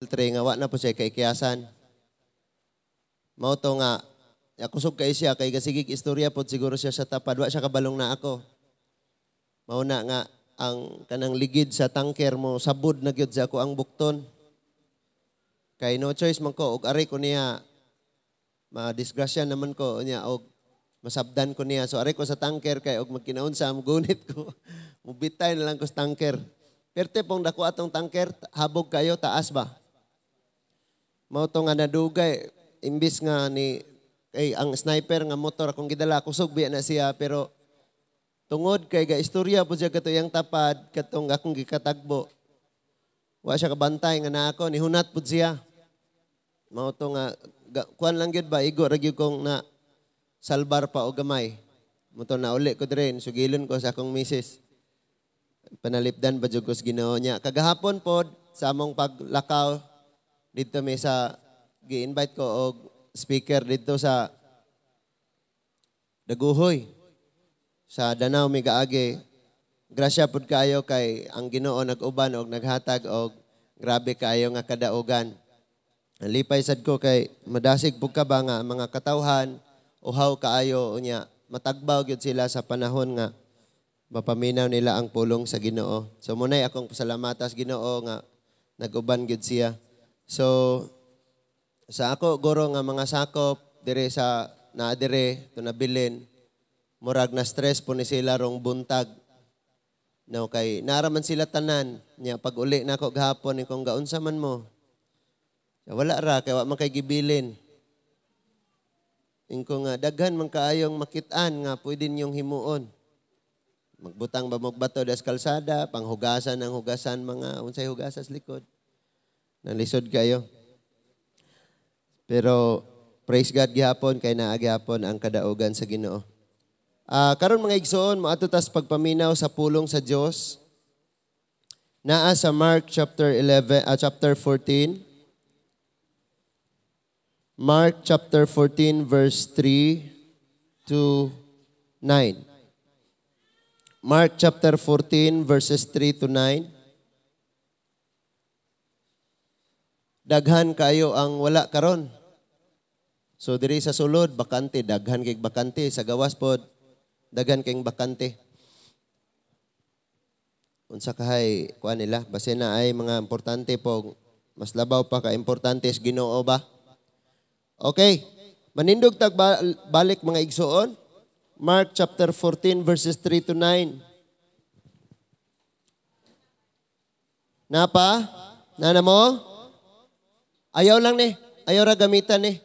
Tre nga wa na po siya kay kiyasan. Mao to nga kusog kay siya kay gasigig istorya pod siguro siya sa tapad, wa siya kabalong na ako. Mao na nga ang kanang ligid sa tanker mo sabod na gyud sa ako ang bukton. Kay no choice man ko og ari ko niya, ma-disgrasya naman ko niya og masabdan ko niya. So ari ko sa tanker kay og magkinaunsa gunit ko. Mubitay na lang ko sa tanker. Perte pong dako atong tanker, habog kayo, taas ba? Mao to nga nadugay imbis nga ni kay ang Sniper nga motor akong gidala, kusog biya na siya, pero tungod kay ga istorya po siya kato iyang tapad katong akong gikatagbo, wa siya kabantay nga na ako nihunat pud siya. Mao to nga kuan lang gyud ba, igo ra gyud kong na salbar pa og gamay. Mo to nauli ko dire, sugilon ko sa akong misis, panalipdan ba jud ko sa Ginoo niya. Kagahapon pod sa among paglakaw dito, may sa gi-invite ko og speaker dito sa Daguhoy. Sa Danao mi gaagi. Grasya pud kaayo kay ang Ginoo nag-uban og naghatag og grabe kaayo nga kadaugan. Lipay sad ko kay madasig pud ka ba nga mga katawhan uhaw kaayo, unya matagbaw gyud sila sa panahon nga mapaminaw nila ang pulong sa Ginoo. So munay akong pasalamata sa Ginoo nga nag-uban gyud siya. So sa ako guro nga mga sakop dire sa naa dire to nabilin, murag na stress po ni sila rong buntag. No, kay naraman sila tanan niya. Pag uli nako gahapon ni kung gaunsa man mo. Wala ra kay wa man kay gibilin. Ingko nga daghan man kaayong makit-an nga pwede ninyong himuon. Magbutang ba mo bato das kalsada, panghugasan ang hugasan mga unsay hugasas likod. Nalisod kayo. Pero praise God gihapon kay naa gihapon ang kadaugan sa Ginoo. Karon mga igsoon, moadto tas pagpaminaw sa pulong sa Dios. Naa sa Mark chapter 11, chapter 14. Mark chapter 14 verse 3 to 9. Mark chapter 14 verses 3 to 9. Daghan kayo ang wala karon. So diri sa sulod bakante, daghan kay bakante sa gawas pod, daghan kay bakante. Unsa kahay kuan nila, basin na ay mga importante po, mas labaw pa ka importante sa Ginoo ba? Okay. Manindog tag balik mga igsoon. Mark chapter 14 verses 3 to 9. Napa? Nana mo? Ayaw lang ni. Ayaw ra gamitan ni.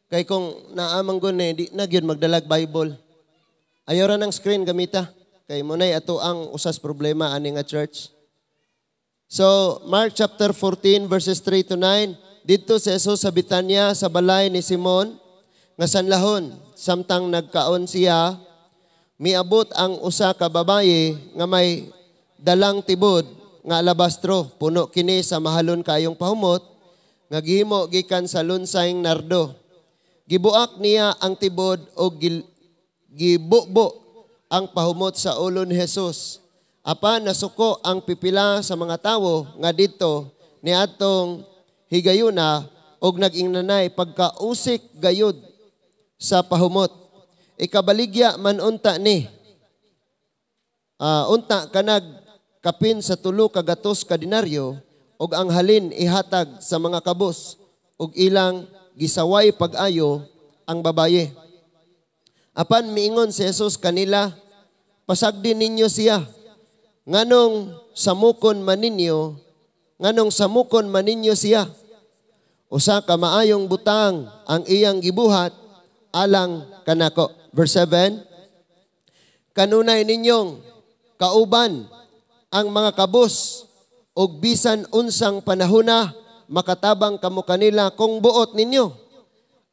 Kay kung naamang gun ni, di na gyud magdalag Bible. Ayaw ra ng screen gamita. Kay munay ato ang usas problema ani nga church. So, Mark chapter 14 verses 3 to 9. Didto si Jesus sa Betania sa balay ni Simon nga sanlahon. Samtang nagkaon siya, miabot ang usa ka babaye nga may dalang tibod nga alabastro. Puno kini sa mahalon kayong pahumot nga gihimo gikan sa lunsayng nardo. Gibuak niya ang tibod og gibubo ang pahumot sa ulo ni Jesus. Apan nasuko ang pipila sa mga tawo nga didto niadtong higayuna og nag-ingnanay pagkausik gayud sa pahumot. Ikabaligya man unta ni. Unta kanag kapin sa 3 ka gatos ka denaryo og ang halin ihatag sa mga kabos, og ilang gisaway pag-ayo ang babaye. Apan miingon si Jesus kanila, pasagdi ninyo siya. Nganong samukon man ninyo, nganong samukon man ninyo siya. Usa ka maayong butang ang iyang gibuhat alang kanako. Verse 7, kanunay ninyong kauban ang mga kabos og bisan unsang panahona makatabang kamo kanila kung buot ninyo.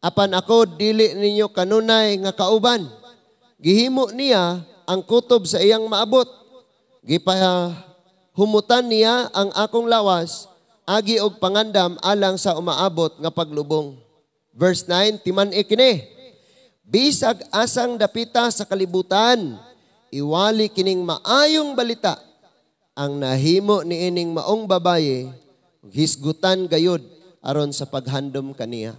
Apan ako dili ninyo kanunay nga kauban. Gihimo niya ang kutob sa iyang maabot. Gipahumutan niya ang akong lawas agi og pangandam alang sa umaabot nga paglubong. Verse 9, timan-i kini. Bisag asang dapita sa kalibutan, iwali kining maayong balita ang nahimo niining maong babaye. Ug hisgutan gayud aron sa paghandom kaniya.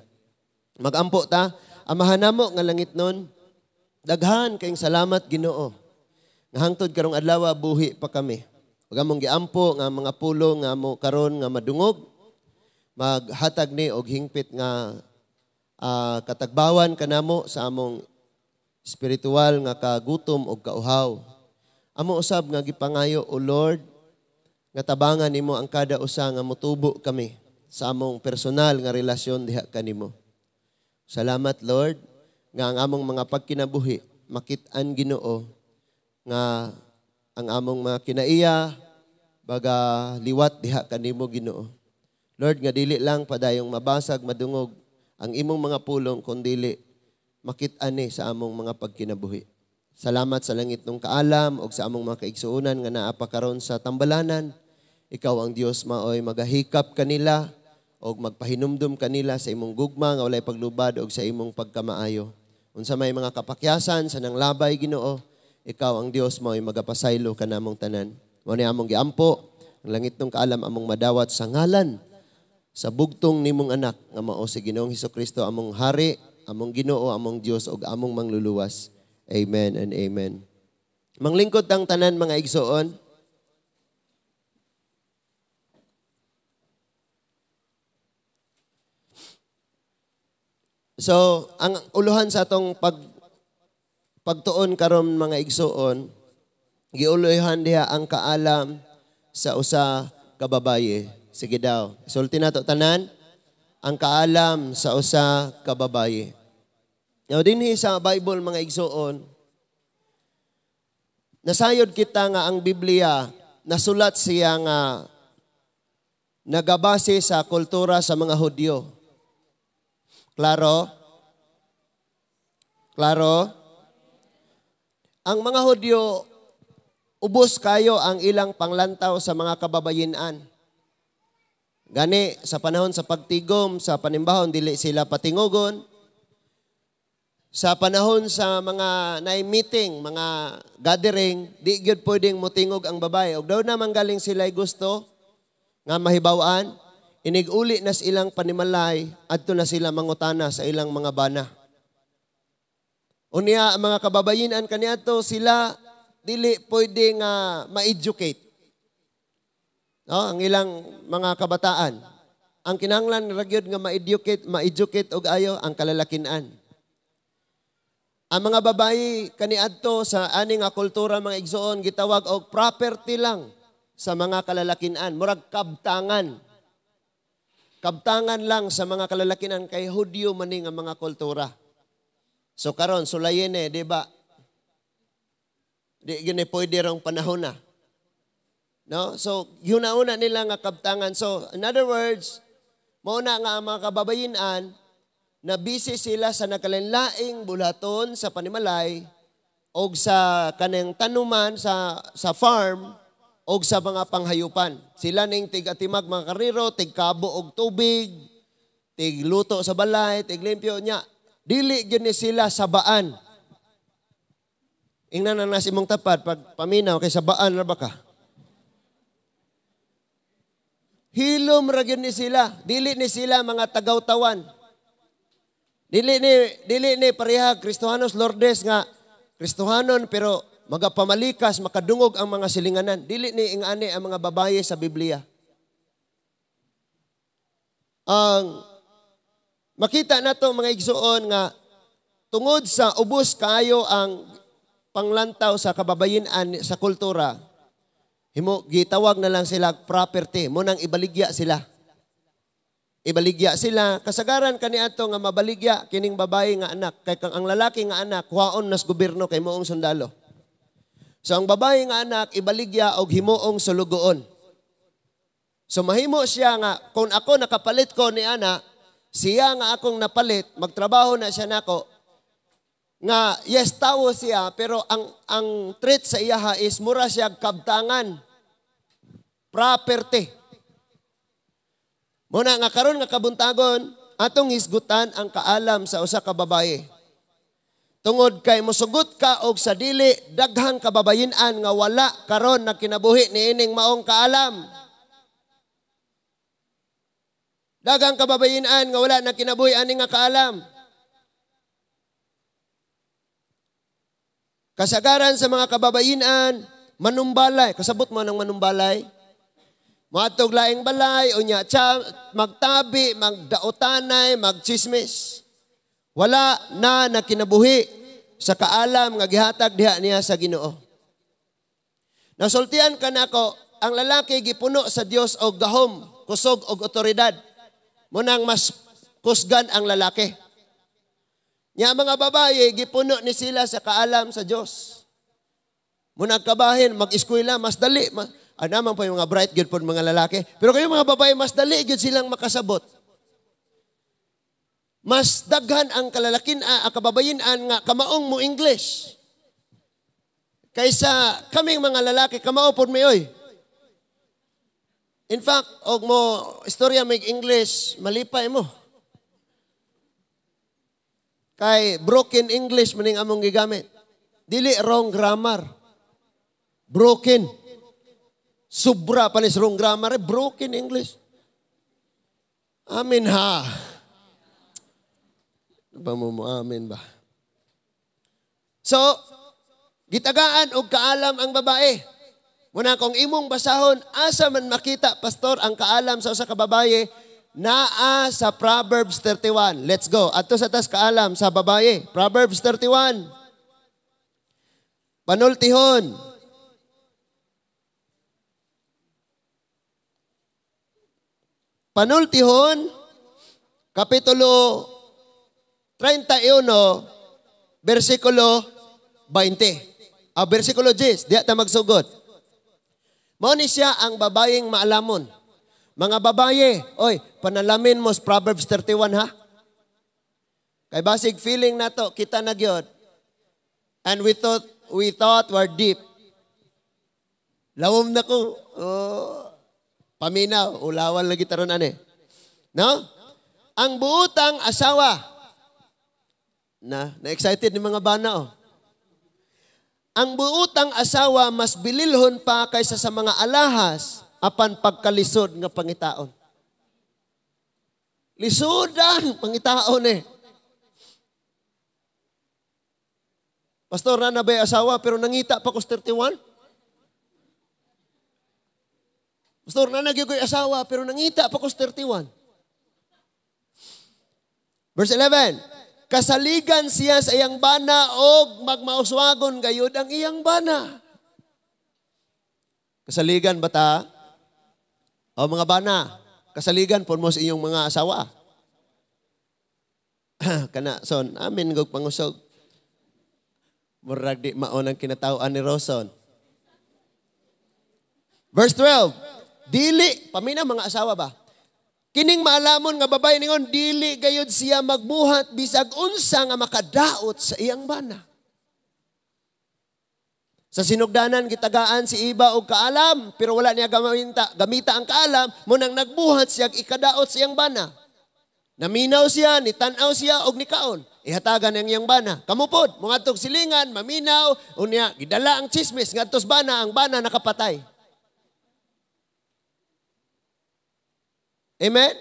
Magampo ta, Amahan namo nga langit nun, daghan kayong salamat Ginoo. Nga hangtod karong adlaw buhi pa kami. Ug among giampo nga mga pulong nga mo karon nga madungog, maghatag ni og hingpit nga katagbawan kanamo sa among spiritual nga kagutom og kauhaw. Amo usab nga gipangayo, O Lord, nga tabangan nimo ang kada usa nga motubo kami sa among personal nga relasyon diha kanimo. Salamat, Lord, nga ang among mga pagkinabuhi makit-an Ginoo nga ang among mga kinaiya baga liwat diha kanimo Ginoo. Lord, nga dili lang padayong mabasag madungog ang imong mga pulong kundili makit-an ni sa among mga pagkinabuhi. Salamat sa langit ng kaalam og sa among mga kaigsuonan nga naa pa karon sa tambalanan. Ikaw ang Dios maoy magahikap kanila og magpahinumdum kanila sa imong gugma nga walay paglubad og sa imong pagkamaayo. Unsa may mga kapakyasan sa nanglabay Ginoo, ikaw ang Dios maoy magapasaylo kanamong tanan. Mao ni among giampo ang langit ng kaalam among madawat sa ngalan sa bugtong nimong anak nga mao si Ginoong Hesukristo among hari, among Ginoo, among Dios ug among mangluluwas. Amen and amen. Manglingkod tang tanan mga igsoon. So, ang uluhan sa atong pagtuon karon mga igsoon, giuluhan diha ang kaalam sa usa ka babaye. Sige daw. Isulti nato tanan ang kaalam sa usa ka babaye. Now dinhi sa Bible mga igsoon, nasayod kita nga ang Biblia nasulat siya nga nagabase sa kultura sa mga Hudyo. Klaro? Klaro? Ang mga Hudyo, ubos kayo ang ilang panglantaw sa mga kababayinan. Gani, sa panahon sa pagtigom, sa panimbahon, dili sila patingugon. Sa panahon sa mga naay meeting, mga gathering, di gyud pwedeng motingog ang babae. Og daw naman galing sila'y gusto nga mahibaw-an, inig-uli na sa ilang panimalay, adto na sila mangutana sa ilang mga bana. Unya, ang mga kababayinan kaniadto sila dili pwede nga ma-educate. No, ang ilang mga kabataan. Ang kinahanglan ra gyud nga ma-educate og ayo ang kalalakinan. Ang mga babayi kaniadto sa ani nga kultura mga igsoon gitawag og property lang sa mga kalalakinan, murag kabtangan. Kabtangan lang sa mga kalalakinan kay Hudyo man ni nga mga kultura. So karon sulayin di ba? Di gini pwede rong panahon na. No? So yuna-una nila nga kabtangan. So in other words, mao na nga ang mga kababayinan na busy sila sa nakalanlaing bulaton sa panimalay og sa kanang tanuman sa farm og sa mga panghayupan. Sila ning tig-atimag mga kariro, tigkabo og tubig, tigluto sa balay, tiglimpyo nya. Dili gyud ni sila sabaan. Ingnan na nas imong tapad pag paminaw kay sabaan ra ba ka? Hilom ra gyud ni sila. Dili ni sila mga tagawtawan. Dili ni pareha Kristohanos Lourdes nga Kristohanon pero magapamalikas, makadungog ang mga silinganan. Dili ni ingani ang mga babaye sa Biblia. Ang makita nato mga igsoon nga tungod sa ubos kaayo ang panglantaw sa kababayinan sa kultura, himo gitawag na lang sila property, mo nang ibaligya sila. Ibaligya sila, kasagaran kaniadto nga mabaligya kining babae nga anak, kay kang ang lalaki nga anak kuhaon nas gobyerno kay moong sundalo. So ang babae nga anak ibaligya og himuong sulugoon. So mahimo siya nga kung ako nakapalit ko ni ana, siya nga akong napalit, magtrabaho na siya nako. Nga yes tawo siya pero ang treat sa iyaha is mura siya kabtangan. Property. Muna nga karon nga kabuntagon atong hisgutan ang kaalam sa usa ka babaye. Tungod kay mosugot ka og sa dili daghang kababayin-an nga wala karon nagkinabuhi niining maong kaalam. Daghang kababayenan nga wala na kinabuhi ani nga kaalam. Kasagaran sa mga kababayenan, manumbalay. Kasabot mo ng manumbalay? Moadtog laing balay, unya tsa, magtabi, magdaotanay, magchismis. Wala na nakinabuhi sa kaalam nga gihatag diha niya sa Ginoo. Nasultian ka nako, ang lalaki gipuno sa Dios og gahom, kusog og otoridad. Munang mas kusgan ang lalaki. Nya mga babaye gipuno ni sila sa kaalam sa Dios. Munang kabahin mag-eskwela mas dali. Naman po yung mga bright gyud po mga lalaki. Pero kayo mga babae mas dali gyud silang makasabot. Mas daghan ang kalalakin ang kababayenan nga kamaong mo English. Kaysa kaming mga lalaki kamao pod mi oy. In fact, og mo istorya mig English, malipay mo. Kay broken English maning among gigamit. Dili wrong grammar. Broken. Sobra pa ni wrong grammar, broken English. Amen ha. Ba mo mo amen ba? So, gitagaan og kaalam ang babae. Muna kung imong basahon, asa man makita, pastor, ang kaalam sa usa ka babaye, naa sa Proverbs 31. Let's go. Adto sa tas kaalam sa babaye. Proverbs 31. Panultihon. Panultihon, Kapitulo 31, versikulo 20. Versikulo 10, diya ta magsugod. Mao ni siya ang babayeng maalamon. Mga babaye, oy, panalamin mo sa Proverbs 31 ha. Kay basig feeling nato kita na gyud. And we thought we're deep. Lawom na ko. Oh, paminaw, ulawan lagi taron ane. No? Ang buutang asawa. Na excited ni mga bana oh. Ang buutang asawa mas bililhon pa kaysa sa mga alahas apan pagkalisod nga pangitaon. Lisod ang pangitaon eh. Pastor, na ba asawa pero nangita pa ko sa 31? Pastor, na nagyoy asawa pero nangita pa ko sa 31. Verse 11, kasaligan siya sa iyang bana og magmauswagon gayud ang iyang bana. Kasaligan ba ta? O mga bana, kasaligan po mo sa iyong mga asawa. Kana son, amin gog pangusog. Murag di maon ang kinatawaan ni Roson. Verse 12, dili, pamina mga asawa ba? Kining maalamon nga babae ningon, dili gayud siya magbuhat bisag unsa nga makadaot sa iyang bana. Sa sinugdanan gitagaan si Iba og kaalam, pero wala niya gamita ang kaalam, munang nagbuhat siya ikadaot sa iyang bana. Naminaw siya, nitan-aw siya og nikaon. Ihatagan ang iyang bana. Kamupod, mangadtog silingan, maminaw, unya gidala ang chismis ngadto sa bana, ang bana nakapatay. Amen?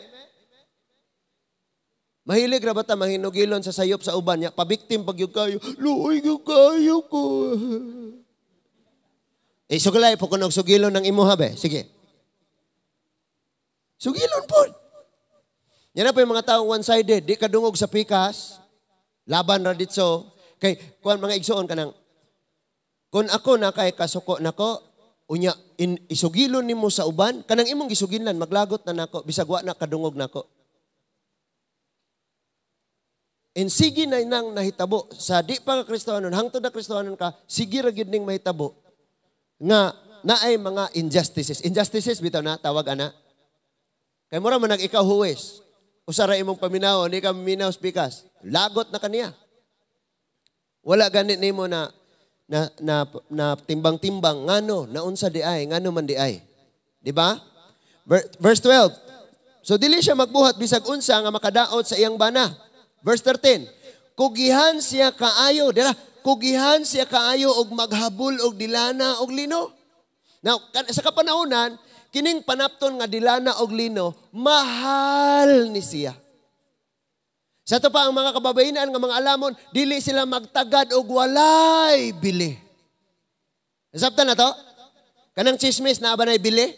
Mahilig ra ba ta mahinugilon sa sayop sa uban niya? Pabiktim pag yung kayo, luoy yung kayo ko. Eh, sugalay po kung sugilon ng imuha be. Sige. Sugilon po. Yan na po yung mga taong one-sided. Di ka dungog sa pikas. Laban ra ditso. Kay, kuan mga igsoon ka nang, kung ako na kay kasuko nako, unya, isugilon nimo sa uban, kanang imong gisugilan, maglagot na nako, bisag wa na kadungog nako. And sige na nang nahitabo, sa di pa ka Kristohanon, hangtod na Kristohanon ka, sige ra gyud ning mahitabo, nga naay mga injustices. Injustices, bitaw na, tawag ana. Kay mura man ikaw huwes, usa ra imong paminaw, di ka minaw spikas, lagot na kaniya. Wala ganit nimo na na timbang-timbang ngano naunsa di ay ngano man di ay, di ba? Verse 12. So dili siya magbuhat bisag unsa nga makadaot sa iyang bana. Verse 13. Kugihan siya kaayo, dira, kugihan siya kaayo og maghabol og dilana og lino. Now, sa kapanahonan, Kining panapton nga dilana og lino, mahal ni siya. Sa ato pa ang mga kababayenan nga mga alamon, dili sila magtagad og walay bili. Nasabtan na to? Kanang chismis na ba na'y bili?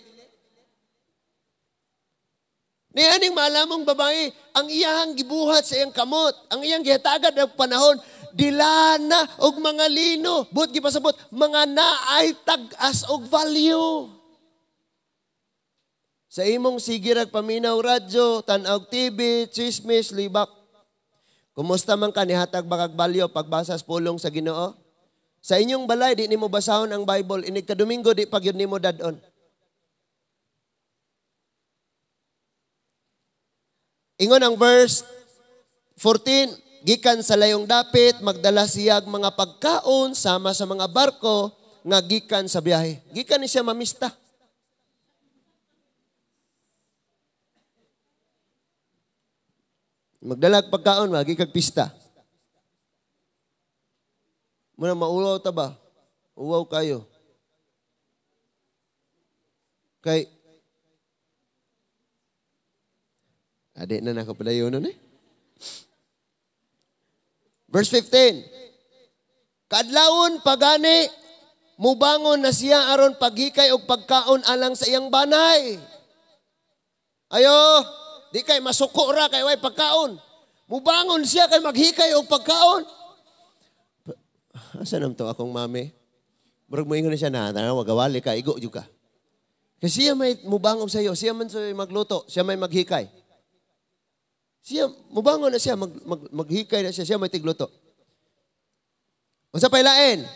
Ni aning maalamong babae, ang iyang gibuhat sa iyang kamot, ang iyang gihatagad og panahon, dilana og mga lino, buot gipasabot, mga naay tag-as og value. Sa imong sige rag paminaw radyo, tan-aw TV, chismis, libak. Kumusta man ka, nihatag ba kag value pagbasa sa pulong sa Ginoo? Sa inyong balay, di nimo basahon ang Bible, inig ka Domingo, di pag yun nimo dadon. Ingon ang verse 14, gikan sa layong dapit, magdala siyag mga pagkaon sama sa mga barko nga gikan sa biyahe. Gikan ni siya mamista. Magdala og pagkaon, magikag pista. Muna mauwaw ta ba? Uwaw kayo. Kay adi na nakapadayon nun eh. Verse 15. Kadlawon pagani, mubangon na siya aron paghikay og pagkaon alang sa iyang banay. Ayo, di kay masuko ra kay way pagkaon. Mubangon siya kay maghikay og pagkaon. Asa nam to akong mami? Murag moingon siya na, wagawali ka, igo jud ka. Kasi siya may mubangon sa iyo, siya man sa magluto, siya may maghikay. Siya, mubangon na siya, maghikay na siya, siya may tigluto. Unsa pay lain?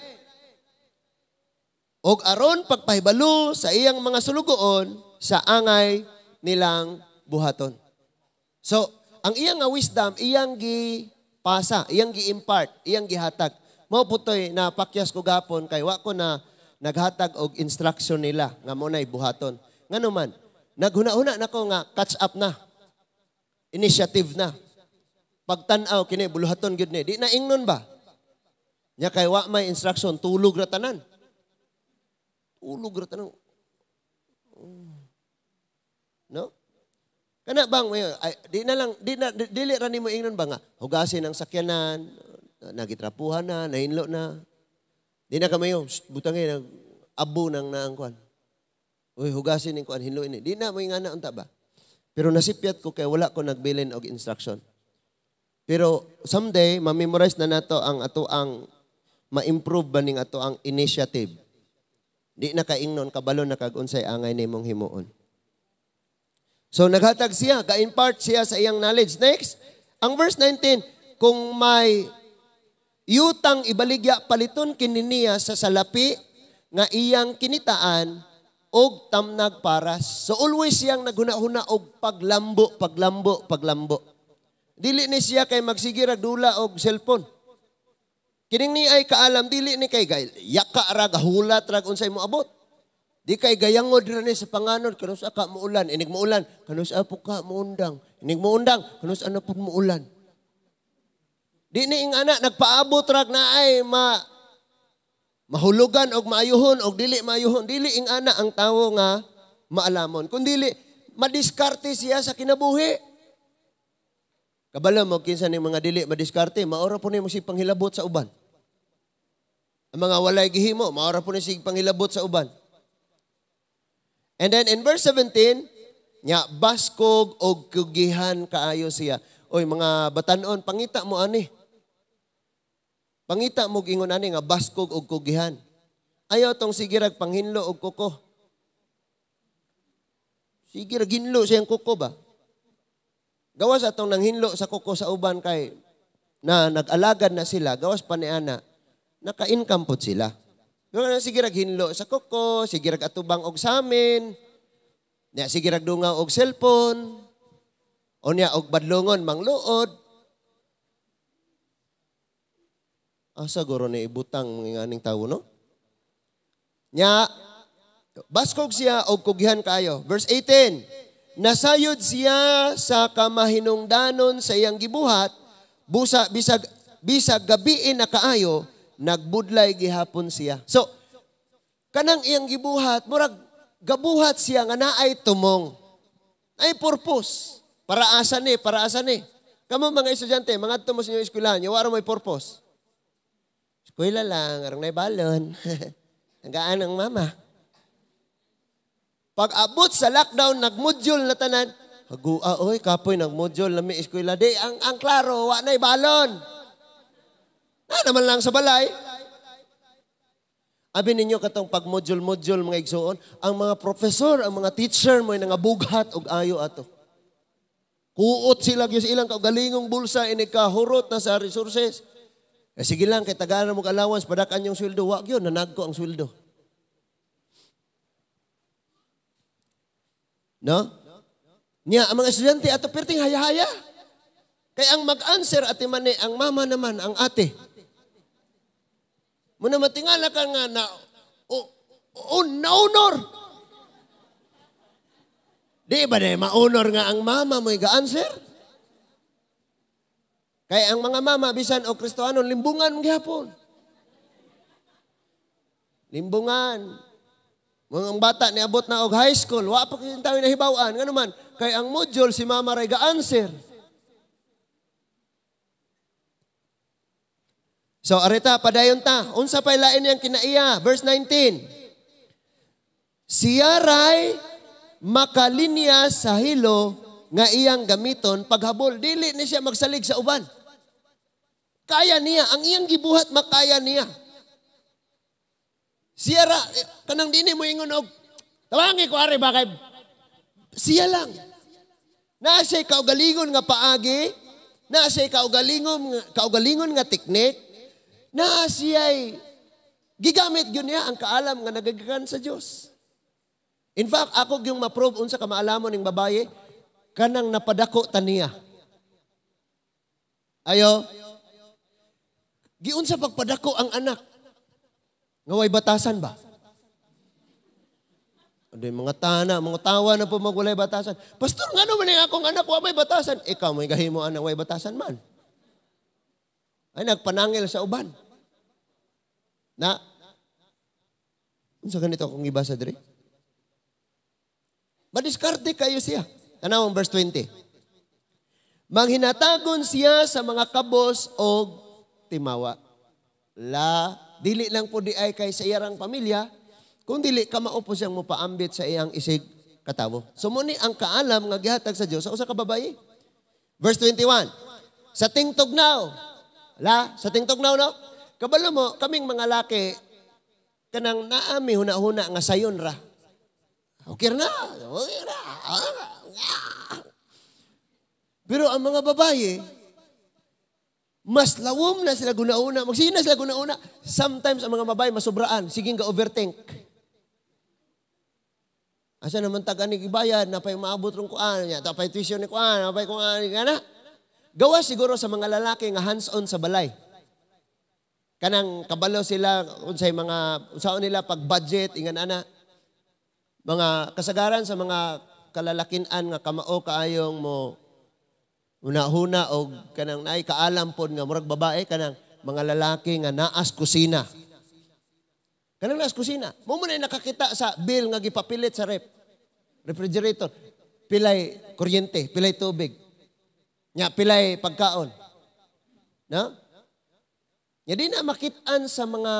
Og aron pagpahibalo sa iyang mga sulugoon sa angay nilang buhaton. So, ang iyang nga wisdom, iyang gipasa, iyang gi-impart, iyang gihatag. Mao putoy na pakyas ko gapon kay wa ko na naghatag og instruction nila nga mo nay buhaton. Ngano man, naghuna-huna nako nga catch up na. Initiative na. Pagtan-aw kini buluhaton gyud ni. Di na ingnon ba? Nya kay wa may instruction, tulog ra tanan. Tulog ra tanan. No? Kana bang ay, di na lang di na dili ra nimo ingnon ba nga hugasin ang sakyanan, nagitrapuhan na, nahinlo na. Di na kamayo, butangay nag abo nang naang kuan. Uy, hugasin ning kuan, hinlo ini. Di na mo ingana unta ba? Pero nasipyat ko kay wala ko nagbilin og instruction. Pero someday, ma-memorize na nato ang ato ang ma-improve ba ning ato ang initiative. Di na kaingnon, kabalo na kag unsay angay nimong himuon. So naghatag siya, ga-impart siya sa iyang knowledge. Next, ang verse 19, kung may yutang ibaligya paliton kini niya sa salapi nga iyang kinitaan og tamnag paras. So always siyang naghuna-huna og paglambo, paglambo, paglambo. Dili ni siya kay magsige rag dula og cellphone. Kining ni ay kaalam, dili ni kay yaka ra gahulat rag unsay moabot. Di kay gayangod ra ni sa panganod kanus ka muulan, inig muulan, kanus po ka muundang, inig muundang, kanus ana pud muulan. Di ni ing ana nagpaabot rag na ay mahulugan og maayuhon og dili maayuhon, dili ing ana ang tawo nga maalamon. Kun dili madiskarte siya sa kinabuhi. Kabalo mo kinsa ning mga dili madiskarte, maora po nimo sig panghilabot sa uban. Ang mga walay gihimo, maora po ni sig panghilabot sa uban. And then in verse 17, nya baskog og kugihan kaayo siya. Oy mga batan-on, pangita mo ani. Pangita mo ingon ani nga baskog og kugihan. Ayaw tong sige rag panghinlo og kuko. Sige rag hinlo siyang kuko ba? Gawas atong nanghinlo sa kuko sa uban kay na nag-alagad na sila, gawas pa ni ana, naka-income pod sila. Pero sige rag hinlo sa kuko, sige rag atubang og samin, nya sige rag dungaw og cellphone, o niya og badlongon mangluod. Asa guro ni ibutang mga aning tawo, no? Nya baskog siya og kugihan kaayo. Verse 18, nasayod siya sa kamahinungdanon sa iyang gibuhat, busa bisag bisag gabiin na kaayo, nagbudlay gihapon siya. So, kanang iyang gibuhat, murag Gabuhat siya nga naay tumong. Ay purpose. Para asa ni, para asa ni. Kamo mga estudyante, mga mo sa inyong eskwelahan, yung wala may purpose. Eskwela lang, arang nay balon. Tagaan ang mama. Pag abot sa lockdown, nagmodule na tanan. Hagua, oy, kapoy, nagmodule na may eskwela. Di, ang klaro, wa na'y balon. Na naman lang sa balay. Abi ninyo katong pag-module-module mga igsuon, ang mga professor, ang mga teacher mo nangabughat og ayo ato. Kuot sila gyud sa ilang kaugalingong bulsa ini kahurot na sa resources. Eh, sige lang kay tagaan mo allowance, padakan yung sweldo, wa gyud nanagko ang sweldo. No? Nya ang mga estudyante ato perting haya-haya. Kay ang mag-answer ate man ang mama naman ang ate. Muna matingala ka nga na naunor. Di ba na maunor nga ang mama mo'y ga-answer? Kaya ang mga mama, bisan o Kristohanon, limbungan gihapon. Limbungan. Mga bata niabot na og high school, wa pa kayong tawin na hibaw-an. Ngano man, kay ang module si mama ray ga-answer. So arita, padayon ta. Unsa pa'y lain niyang kinaiya? Verse 19. Siya ray makalinya sa hilo nga iyang gamiton paghabol. Dili ni siya magsalig sa uban. Kaya niya. Ang iyang gibuhat, makaya niya. Siya ra, kanang dini mo ingon og, tawangi ko ari ba kay siya lang. Naa siya'y kaugalingon nga paagi, naa siya'y kaugalingon nga teknik, na siya'y gigamit yun niya ang kaalam nga nagagikan sa Diyos. In fact, ako yung ma-prove unsa ka maalamon ning babaye, kanang napadako ta niya. Ayo. Giunsa pagpadako ang anak? Nga way batasan ba? Ando mga tana, mga tawa na po magwalay batasan. Pastor, ngano man ang akong anak wa may batasan? Ikaw may gahimo anak way batasan man. Ay, nagpanangil sa uban. Na, unsa ganito akong ibasa diri? Madiskarte kayo siya. Tanawang verse 20. Manghinatagon siya sa mga kabos og timawa. La, dili lang po di ay kay sa iyang pamilya, kung dili ka maupo siyang mopaambit sa iyang isig katawo. So muni ang kaalam nga gihatag sa Dios sa usa ka babayi. Verse 21. Sa tingtugnaw. La, sa tingtugnaw no? Kabalo mo, kaming mga laki, kanang naami huna-huna nga sayon ra. Okay na. Okay na. Pero ang mga babae, mas lawom na sila guna-una. Magsige na sila guna-una. Sometimes ang mga babae masubraan. Sige nga overthink. Asa naman taga ni ibayad, napay maabot rong kuan, napay tuition ni kuan, napay kuan, nga na. Gawa siguro sa mga lalaki nga hands-on sa balay. Kanang kabalo sila unsay mga unsaon nila pag-budget ingan ana. Mga kasagaran sa mga kalalakinan nga kamao kaayong mo una-huna og kanang naay kaalam pod nga murag babae kanang mga lalaki nga naas kusina. Kanang naas kusina. Mo man ay nakakita sa bill nga gipapilit sa ref. Refrigerator. Pilay kuryente, pilay tubig. Nya pilay pagkaon. No? Nya di na makitaan sa mga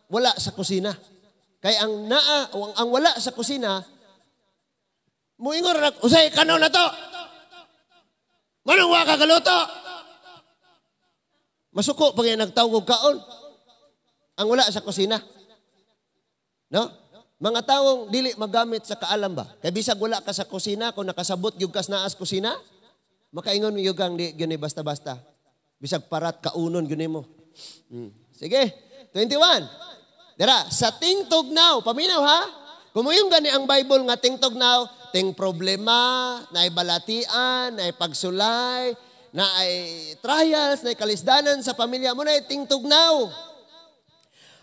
wala sa kusina. Kay ang naa ang wala sa kusina muingon ra usay kanaw na to. Manong wa ka galuto? Masuko pag nagtawag og kaon. Ang wala sa kusina. No? Mga tawong dili magamit sa kaalam ba? Kay bisag wala ka sa kusina kung nakasabot gyud kas naas kusina, makaingon gyud kang di gyud basta-basta. Bisag parat kaunon gyud nimo. Sige, 21. Dira, sa tingtugnaw, paminaw ha? Kumuyong gani ang Bible nga tingtugnaw, ting problema, naay balatian, naay pagsulay, naay trials, naay kalisdanan sa pamilya mo, naay tingtugnaw.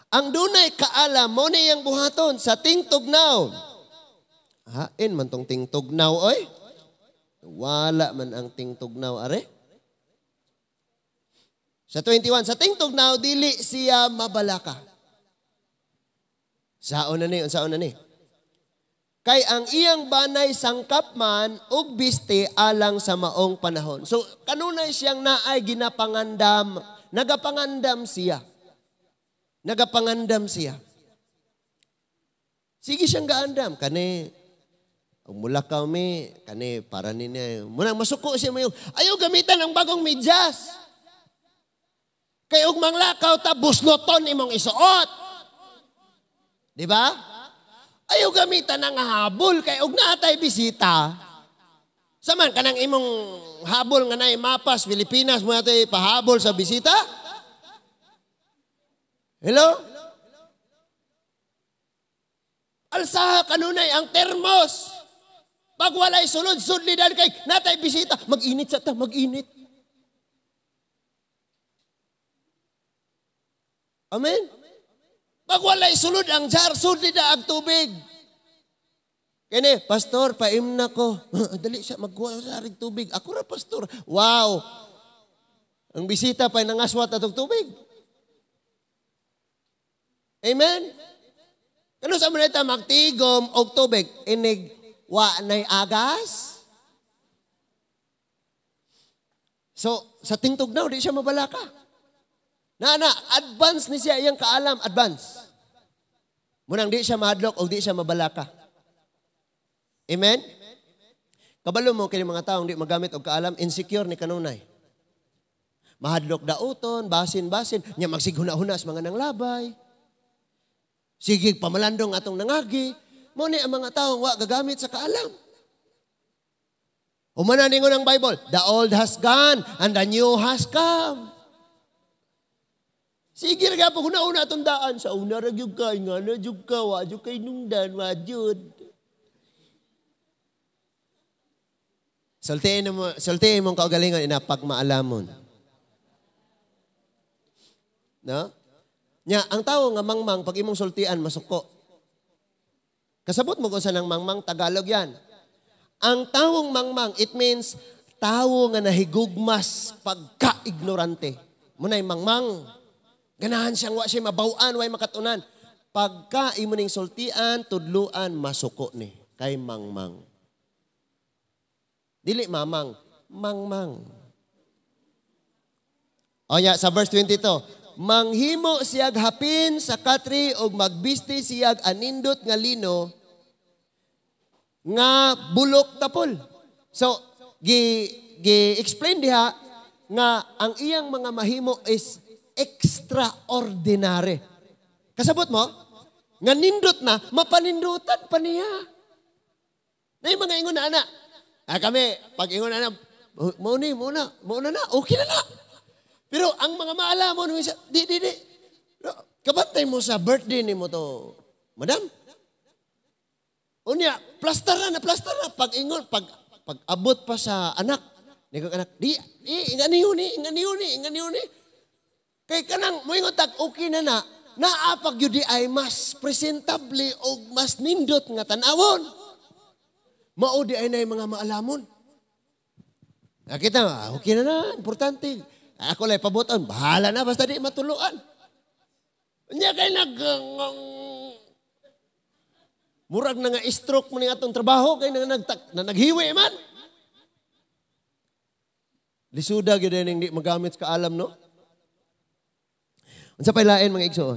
Ang dunay kaalam mo na iyang buhaton sa tingtugnaw. Hain man tong tingtugnaw, oy. Wala man ang tingtugnaw, are. Sa 21, sa tingtugnaw, dili siya mabalaka. Saon na ni, unsaon na ni. Kay ang iyang banay sangkap man og biste alang sa maong panahon. So kanunay siyang naay ginapangandam, nagapangandam siya. Nagapangandam siya. Sige siyang gaandam kani mula kami kani para niya. Munang masuko siya mayo. Ayaw gamitan ang bagong medyas. Kay og manglakaw ta busloton imong isuot. Di ba? Ayaw gamitan ang habol kay og naatay bisita. Saman kanang imong habol nga naay mapas Pilipinas mo natay pahabol sa bisita? Hello? Alsaha kanunay ang termos. Pag walay sulod, sudlidan kay natay bisita, mag-init sa ta, mag-init. Amen? Pag walay sulod ang jar, sudlida ang tubig. Kini, pastor, paimna ko. Dali siya, magkuha sa aring tubig. Ako ra, pastor. Wow! Ang bisita pa'y nangaswat atong tubig. Amen? Kano sa manita, magtigom og tubig, inig wa nay agas? So, sa tingtugnaw, di siya mabalaka. Na, advance ni siya iyang kaalam, advance. Munang di siya mahadlok o di siya mabalaka. Amen? Kabalo mo kini mga taong di magamit og kaalam, insecure ni kanunay. Mahadlok dauton, basin-basin, nya magsighuna-huna sa mga nanglabay. Sige, pamalandong atong nangagi. Mo ni ang mga taong wa gagamit sa kaalam. Humana ningon ang Bible, the old has gone and the new has come. Sige ra gyud una-una atong daan sa una ra gyud ka, ingana jud ka, wa jud kay nungdan, wa jud. Sultihin mo, sultihin mong kaugalingon ina pagmaalamon. No? Nya, ang tao nga mangmang pag imong sultian masuko. Kasabot mo kung saan ang mangmang, Tagalog yan. Ang tawong mangmang, it means tao nga nahigugmas pagka-ignorante. Muna'y mangmang. Ganahan siyang wa siya mabaw-an, way makatunan. Pagka imo ning sultian, tudluan, masuko ni kay mangmang. Dili mamang, mangmang. O ya, sa verse 22, manghimo siyag hapin sa katri og magbisti siyag anindot nga lino nga bulok tapol. So, gi-explain diha nga ang iyang mga mahimo is extraordinary. Kasabot mo? Nga nindot na, mapanindutan pa niya. Na yung mga ingon na anak. Ah, kami, pag ingon na, mauna na, okay na na. Pero ang mga maalamon, di. Kabantay mo sa birthday ni mo to, madam. Unya, plaster na. Pag ingon, pag abot pa sa anak, ni kong anak, di, inganiyo ni. Kay kanang, moingon tag, okay na na, naapag yun di ay mas presentable o mas nindot nga tanawon. Mao di ay na yung mga maalamon. Nakita, okay na na, importante. Ako lang pabuton, bahala na, basta di matuluan. Unya kay murag na nga stroke mo ni atong trabaho, kay na naghiwi man. Lisuda gyud ning di magamit sa kaalam, no? Unsa pay lain mga igsoon?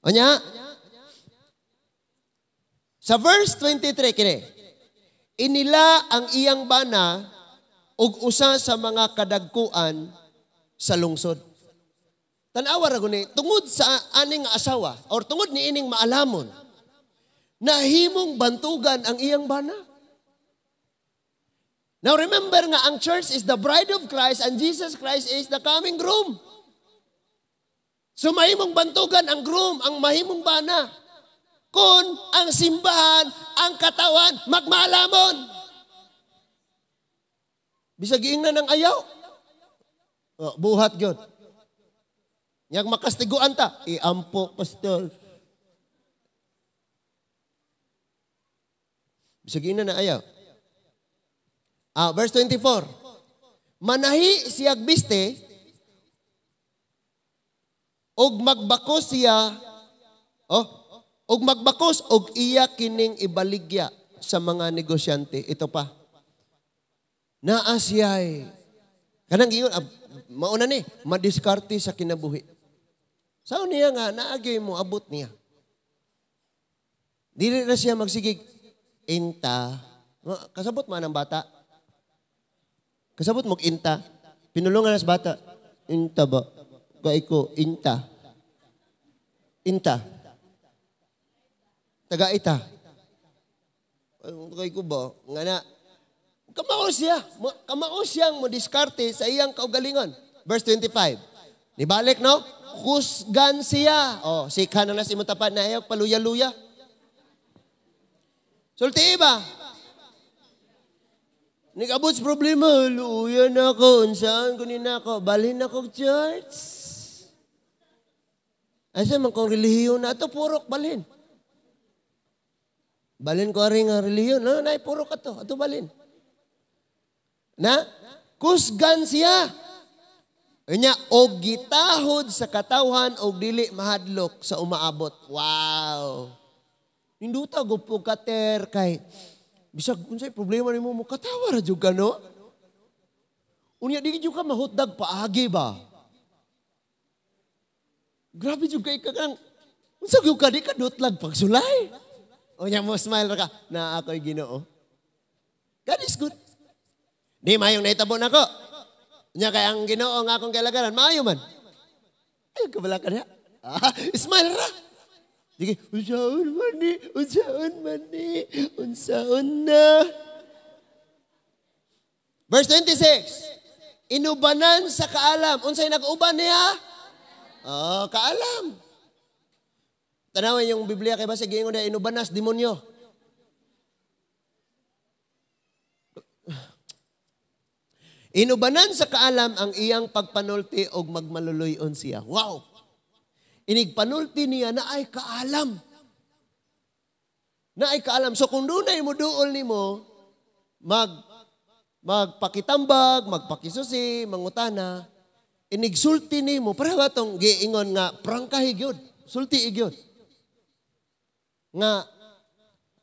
Unya, sa verse 23 kini, inila ang iyang bana og usa sa mga kadagkuan sa lungsod. Tan-awa ra guni, tungod sa aning asawa or tungod ni ining maalamon, nahimong bantugan ang iyang bana. Now remember nga ang church is the bride of Christ and Jesus Christ is the coming groom. So mahimong bantugan ang groom, ang mahimong bana. Kung ang simbahan, ang katawan, magmaalamon. Bisag giingnan ng ayaw. Oh, buhat gyud. Yang makastiguan ta, iampo pastor. Bisag giingnan ng ayaw. Verse 24. Manahi siyag biste og magbako siya, Og magbakos og iya kining ibaligya sa mga negosyante. Ito pa. Naa siya'y kanang giingon mauna ni madiskarte sa kinabuhi. Sao niya nga naagay mo abot niya. Dili na siya magsigig inta. Kasabot man ang bata. Kasabot mo inta. Pinulungan sa bata. Inta ba? Kaiko inta. Inta. Taga ita. Kay ko ba? Nga na, kamao siya. Kamao siyang mo diskarte sa iyang kaugalingon. Verse 25. Nibalik, no? Kusgan siya. O, sikha na na si mong tapat na ayaw, paluya-luya. Sulti ba? Nag-abot sa problema, luya na ako, unsaan ko ni na ako, balhin ako church. Asa man kong relihiyon na ito, purok balhin. Balhin ko ari nga relihiyon, no, nay purok ato, ato balhin. Na, kusgan siya. Unya, og gitahod sa katawhan og dili mahadlok sa umaabot. Wow. Ninduta gupo kater kay bisag unsay problema nimo mo katawa ra jud ka, no? Unya di jud ka mahutdag paagi ba? Grabe jud kay ka kang unsa gyud ka di ka dutlag pagsulay. Unya mo smile ra ka na ako'y Ginoo. God is good. Di mayong nahitabo nako. Unya kay ang Ginoo nga akong kailagaran maayo man. Ay kabala ka niya. Ah, smile ra. Sige, unsaon man ni, unsaon man ni, unsaon na. Verse 26, inubanan sa kaalam. Unsay nag-uban niya? Oh, kaalam. Tanawin yung Biblia kay basta giingon na inubanas demonyo. Inubanan sa kaalam ang iyang pagpanulti og magmaluloy-on siya. Wow! Inigpanulti niya na ay kaalam. Na ay kaalam. So kung dunay mo duol nimo, magpakitambag, magpakisusi, mangutana, inigsulti nimo, para ba tong giingon nga prangkahi gyud, sulti gyud. Nga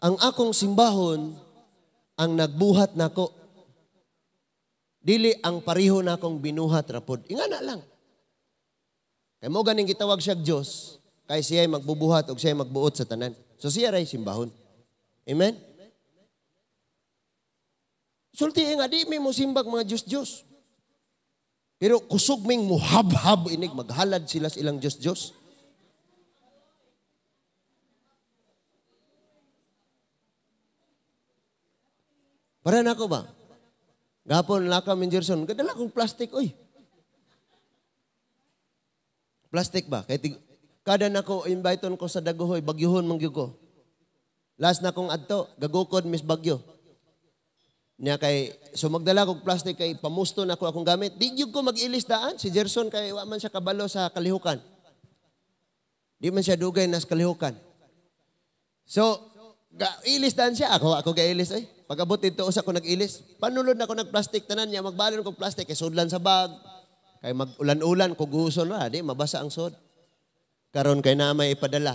ang akong simbahon ang nagbuhat nako. Dili ang pariho nakong binuhat rapod. Ingana lang. Kay mo ganing gitawag siya Dios, kay siya'y magbubuhat og siya'y magbuot sa tanan. So siya ray simbahon. Amen? Sulti nga, di mi mo simbag mga Diyos-Diyos. Pero kusog ming muhabhab inig, maghalad sila sa ilang Diyos-Diyos. Para na ako ba? Gapon, laka min Gerson, kadala kong plastic, oy. Plastic ba? Kay kada nako inviteon ko sa Dagohoy, bagyuhon man gyud ko. Last na kong adto, gagukod Miss Bagyo. Niya kay so magdala kog plastic kay pamusto na ko akong gamit. Di gyud ko mag-ilis daan si Gerson kay wa man siya kabalo sa kalihukan. Di man siya dugay nas kalihukan. So ilis daan siya, ako gailis ay. Pag-abot dito usa ko nag-ilis. Panulod na ko nag-plastic tanan niya, magbalon kog plastic kay sudlan sa bag. Kay mag-ulan-ulan, kuguson na, di, mabasa ang sod. Karon kay na may ipadala.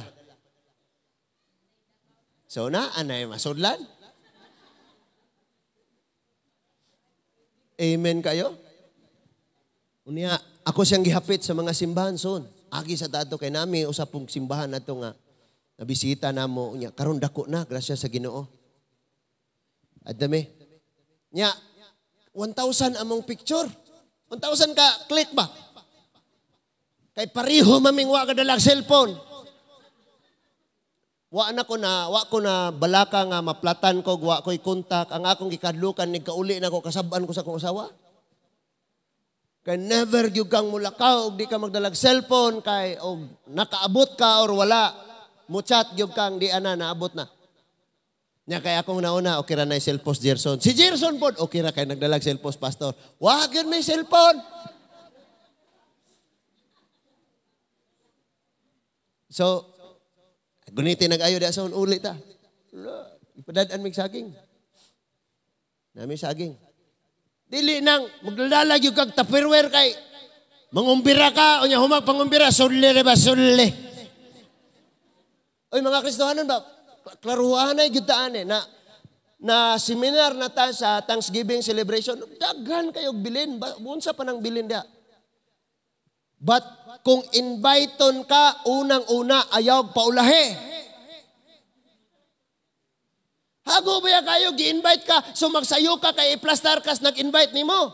So na, anay masudlan. Amen kayo? Unya, ako siyang gihapit sa mga simbahan son. Agi sa tato kay nami, usapong simbahan na to nga. Nabisita na mo. Unya, karon dako na, grasya sa Ginoo. At dami. Nya, 1,000 among picture. 1,000 ka, click ba? Kay pariho maming wa ka dalag cellphone. Wa na ko na, wa ko na balaka nga maplatan ko, wa ko'y kontak. Ang akong gikadlukan, nagkauli na ko, kasab-an ko sa akong asawa. Kay never gyud kang mulakaw og di ka magdalag cellphone, kay og nakaabot ka or wala, mo-chat gyud kang di ana naabot na. Nya kay akong nauna, okay ra na cellphone Gerson. Si Gerson pod, okay ra kay nagdalag cellphone pastor. Wa gyud may cellphone. So, gunitin nag-ayo di sa uli ta. Ipadad-an mig saging. Nami saging. Dili nang magdala gyud kag Tupperware kay mangumbira ka unya humag pangumbira sudli ra ba sudli. Oy, mga Kristohanon ba, klaruhan ay gyud eh, na na seminar na ta sa Thanksgiving celebration, daghan kayo bilin, unsa pa nang bilin dia. But kung inviteon ka, unang-una ayaw paulahi. Hago ba kayo, gi-invite ka, so magsayo ka kay iplastar kas nag-invite nimo.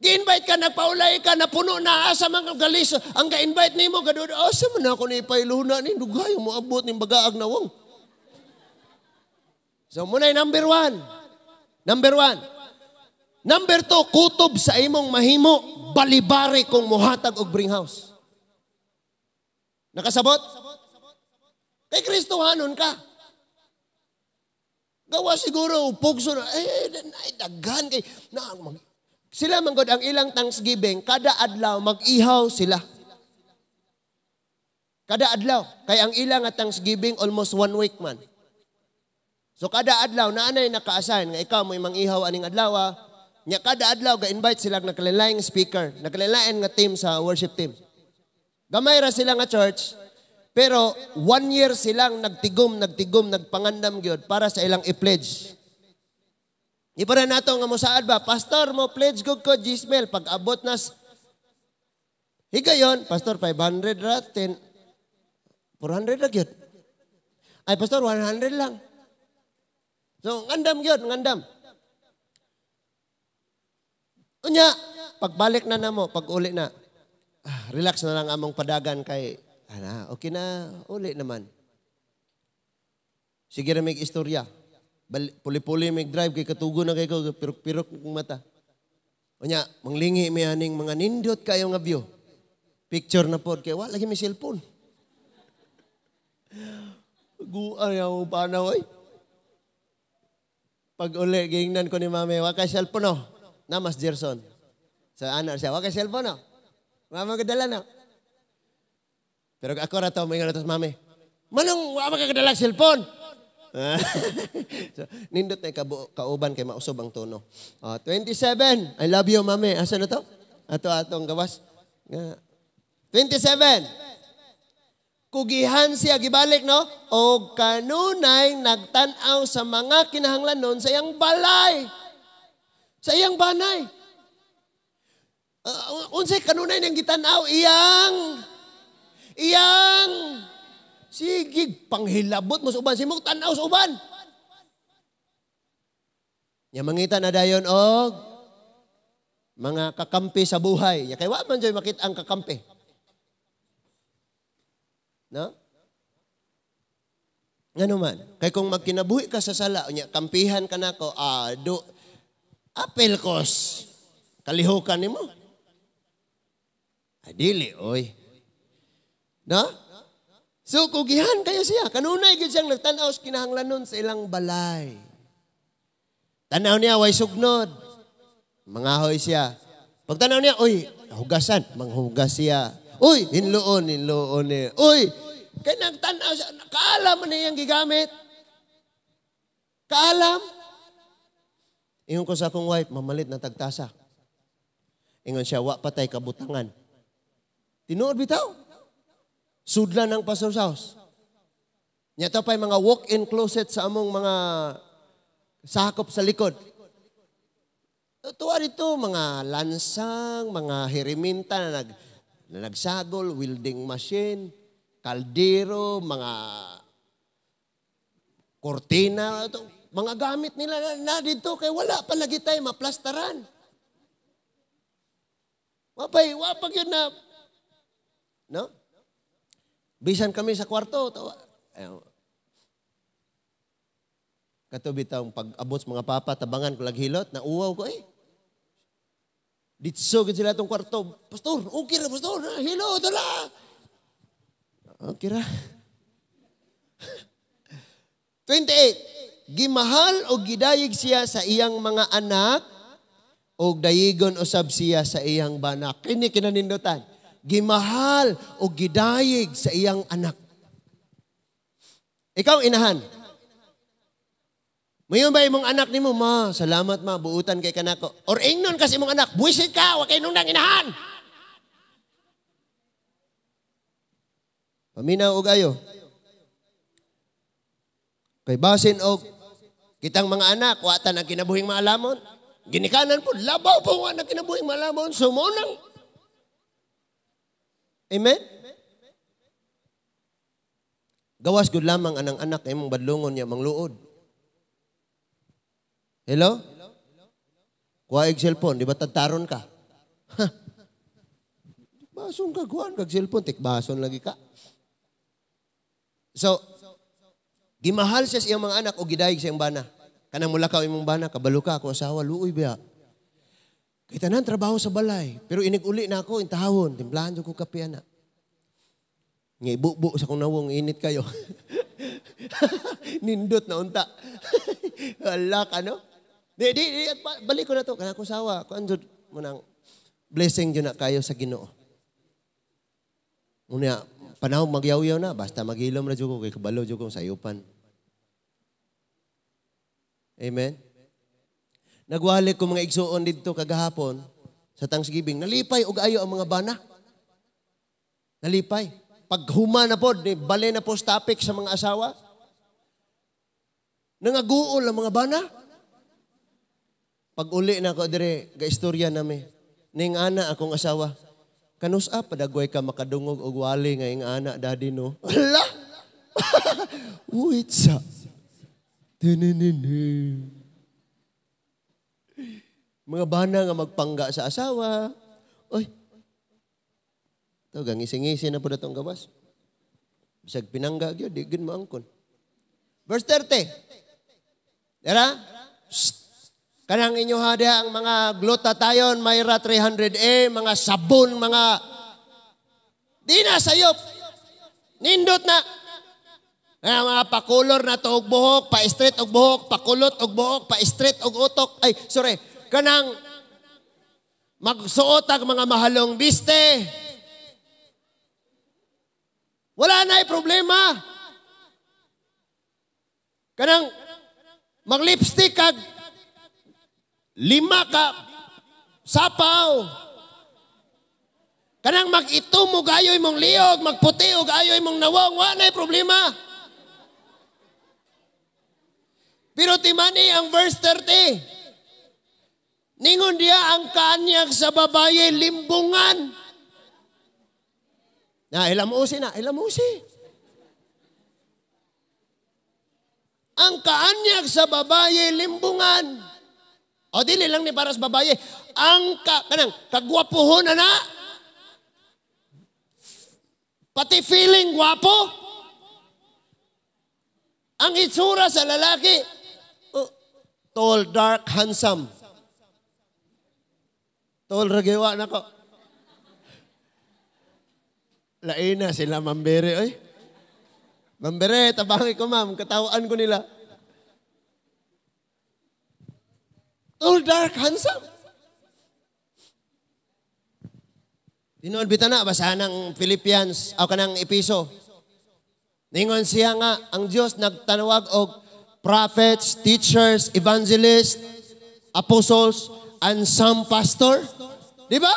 Gi-invite ka, nagpaulay ka, napuno na asa mga galis. Ang ga-invite nimo, gadud, asa man ako ni ipailuna ni, dugay mo abot ning bagaag nawong. So muna number one. Number one. Number two, kutob sa imong mahimo, balibari kung muhatag og bring house. Nakasabot? Kay Kristohanon ka. Gawa siguro, pugso na, eh, ay, daghan kay, na, mag, sila man gud ang ilang Thanksgiving, kada adlaw mag-ihaw sila. Kada adlaw. Kay ang ilang nga Thanksgiving almost one week man. So kada adlaw naanay naka-assign nga ikaw mo mang-ihaw aning adlaw. Nya kada adlaw ga-invite sila nagkalain speaker, nagkalain nga team sa worship team. Gamay ra sila nga church, pero one year silang nagtigom, nagtigom, nagpangandam gyud para sa ilang i-pledge. Di pa nato nga mosaad ba, "Pastor, mo pledge ko ko Gismel," pag abot nas higayon, "Pastor, 500 ra, 10, 400 ra gyud. Ay, Pastor, 100 lang." So, ngandam gyud, ngandam. Unya, pagbalik na namo, pag uli na, ah, relax na lang among padagan kay, ana, okay na, uli naman. Sige ra mig istorya. Puli-puli mig drive kay katugo na kay ko, pirok-pirok kong mata. Unya, manglingi mi aning mga nindot kayo nga view. Picture na pod kay wa lagi may cellphone. Guan yung panaw ay. Pag uli, giingnan ko ni mami, "Wa kay cellphone no." Namas Gerson. So ana siya, "Wa kay cellphone no. Mama kadala no." Pero ako ra to, may nga to mami. "Manong wa ka kadala cellphone?" So, nindot na kauban kay mausob ang tono. 27. I love you, mami. Asa na to? Ato atong gawas. Nga. 27. Kugihan siya, gibalik no? Og kanunay nagtan-aw sa mga kinahanglanon sa iyang balay. Sa iyang banay. Unsay kanunay nang gitan-aw? Iyang sige, panghilabot mo sa uban. Simog tan-aw sa uban. Nya mangita na dayon og mga kakampi sa buhay. Nya kay wa man joy makita ang kakampi. No? Ngano man? Kay kung magkinabuhi ka sa sala, nya kampihan ka nako, ah, do apel kos. Kalihukan nimo. Ay, dili, oy. No? So, kugihan kayo siya. Kanunay gyud siyang nagtanaw sa kinahanglanon sa ilang balay. Tanaw niya, way sugnod. Mangahoy siya. Pagtanaw niya, uy, hugasan. Manghugas siya. Uy, hinloon, hinloon niya. Uy, kay nagtanaw siya. Kaalam mo na iyang gigamit. Kaalam. Ingon ko sa akong wife, "Mamalit na tagtasa." Ingon siya, "Wa patay kabutangan." Tinuod bitaw. Sudlan ng pastor's house. Nya to pa'y mga walk-in closet sa among mga sakop sa likod. Tuwa dito, mga lansang, mga heriminta na nagsagol, welding machine, kaldero, mga kortina, ito, mga gamit nila na dito kay wala pa lagi tayo maplastaran. Wapay, wapag yun na, no? Bisan kami sa kwarto, tawa. Kato bitawng pag-abot sa mga papa, tabangan ko laghilot, nauwaw ko eh. Ditso gid sila tong kwarto. "Pastor, okay ra, Pastor, hilo, dala. Okay ra." 28. Gimahal o gidayig siya sa iyang mga anak o dayigon usab siya sa iyang bana. Kini kinanindutan. Gimahal o gidayig sa iyang anak. Ikaw, inahan. Mayon ba imong anak nimo, "Ma, salamat ma, buutan kay kanako"? Or ingnon kasi imong anak, "Buwisit ka, wa kay nunang inahan." Paminaw og ayo. Kay basin og kitang mga anak, wa ta nagkinabuhing maalamon. Ginikanan po, labaw po wa nagkinabuhing maalamon. Sumunang. Amen? Gawas gud lamang anang anak imong badlongon niya mangluod. Hello? Kuha og cellphone, di ba tadtaron ka? Ha? Bason ka, kuhaan kag cellphone, tikbason lagi ka. So, gimahal siya sa iyang mga anak o gidayeg sa iyang bana. Kanang mulakaw imong bana, kabalo ka, ako asawa, luoy biya. Kay tanan trabaho sa balay, pero inig-uli na ako, intahawon, timplahan ko kape ana. Nga ibubo sa kong nawong, init kayo. Nindot na unta. Wala ka, no? Di, balik ko na to, kanang akong asawa, kuan jud mo nang blessing jud na kayo sa Ginoo. Unya, panahon magyaw-yaw na, basta maghilom na jud ko, kay kabalo jud kong sayupan. Amen? Nagwalik ko mga igsuon didto kagahapon sa Thanksgiving. Nalipay og ayo ang mga bana. Nalipay. Paghuma na pod, ni bale na po topic sa mga asawa. Nangaguol ang mga bana. Pag uli na ako dire, ga-istorya nami. Ning ana akong asawa. Kanus-a padagway ka makadungog og wali nga ing ana daddy no. Ala. Wait sa. Tininini. Mga bana nga magpangga sa asawa. Oy. To gangisi-ngisi na pud atong gawas. Bisag pinangga gyud di gyud moangkon. Verse 30. Dara? Shh. Kanang inyo ha diha ang mga glutathione, Myra 300A, mga sabon, mga di na sayop. Nindot na. Kaya mga pakulor na to og buhok, pa-straight og buhok, pakulot og buhok, pa-straight og utok. Ay, sorry. Kanang magsuot ang mga mahalong biste. Wala na problema. Kanang mag-lipstick kag 5 ka sapaw. Kanang mag-itom og ayoy mong liog, magputi og ayoy mong nawong, wala na problema. Pero timani ang verse 30. Ningon diya ang kaanyag sa babaye limbungan. Na ilamusi na, ilamusi. Ang kaanyag sa babaye limbungan. O dili lang ni para sa babaye. Ang kanang kagwapuhon na na. Pati feeling gwapo. Ang itsura sa lalaki, oh, tall, dark, handsome. Tall ragiwa na ko. Laina sila, Mambere. Oy. Mambere, tabangi ko ma'am. Katawaan ko nila. Tall, dark, handsome. Tinuod bitaw na, basahan ng Philippians, o kanang Episo. Ningon siya nga, ang Diyos nagtanawag og prophets, teachers, evangelists, apostles, and some pastor. Di ba?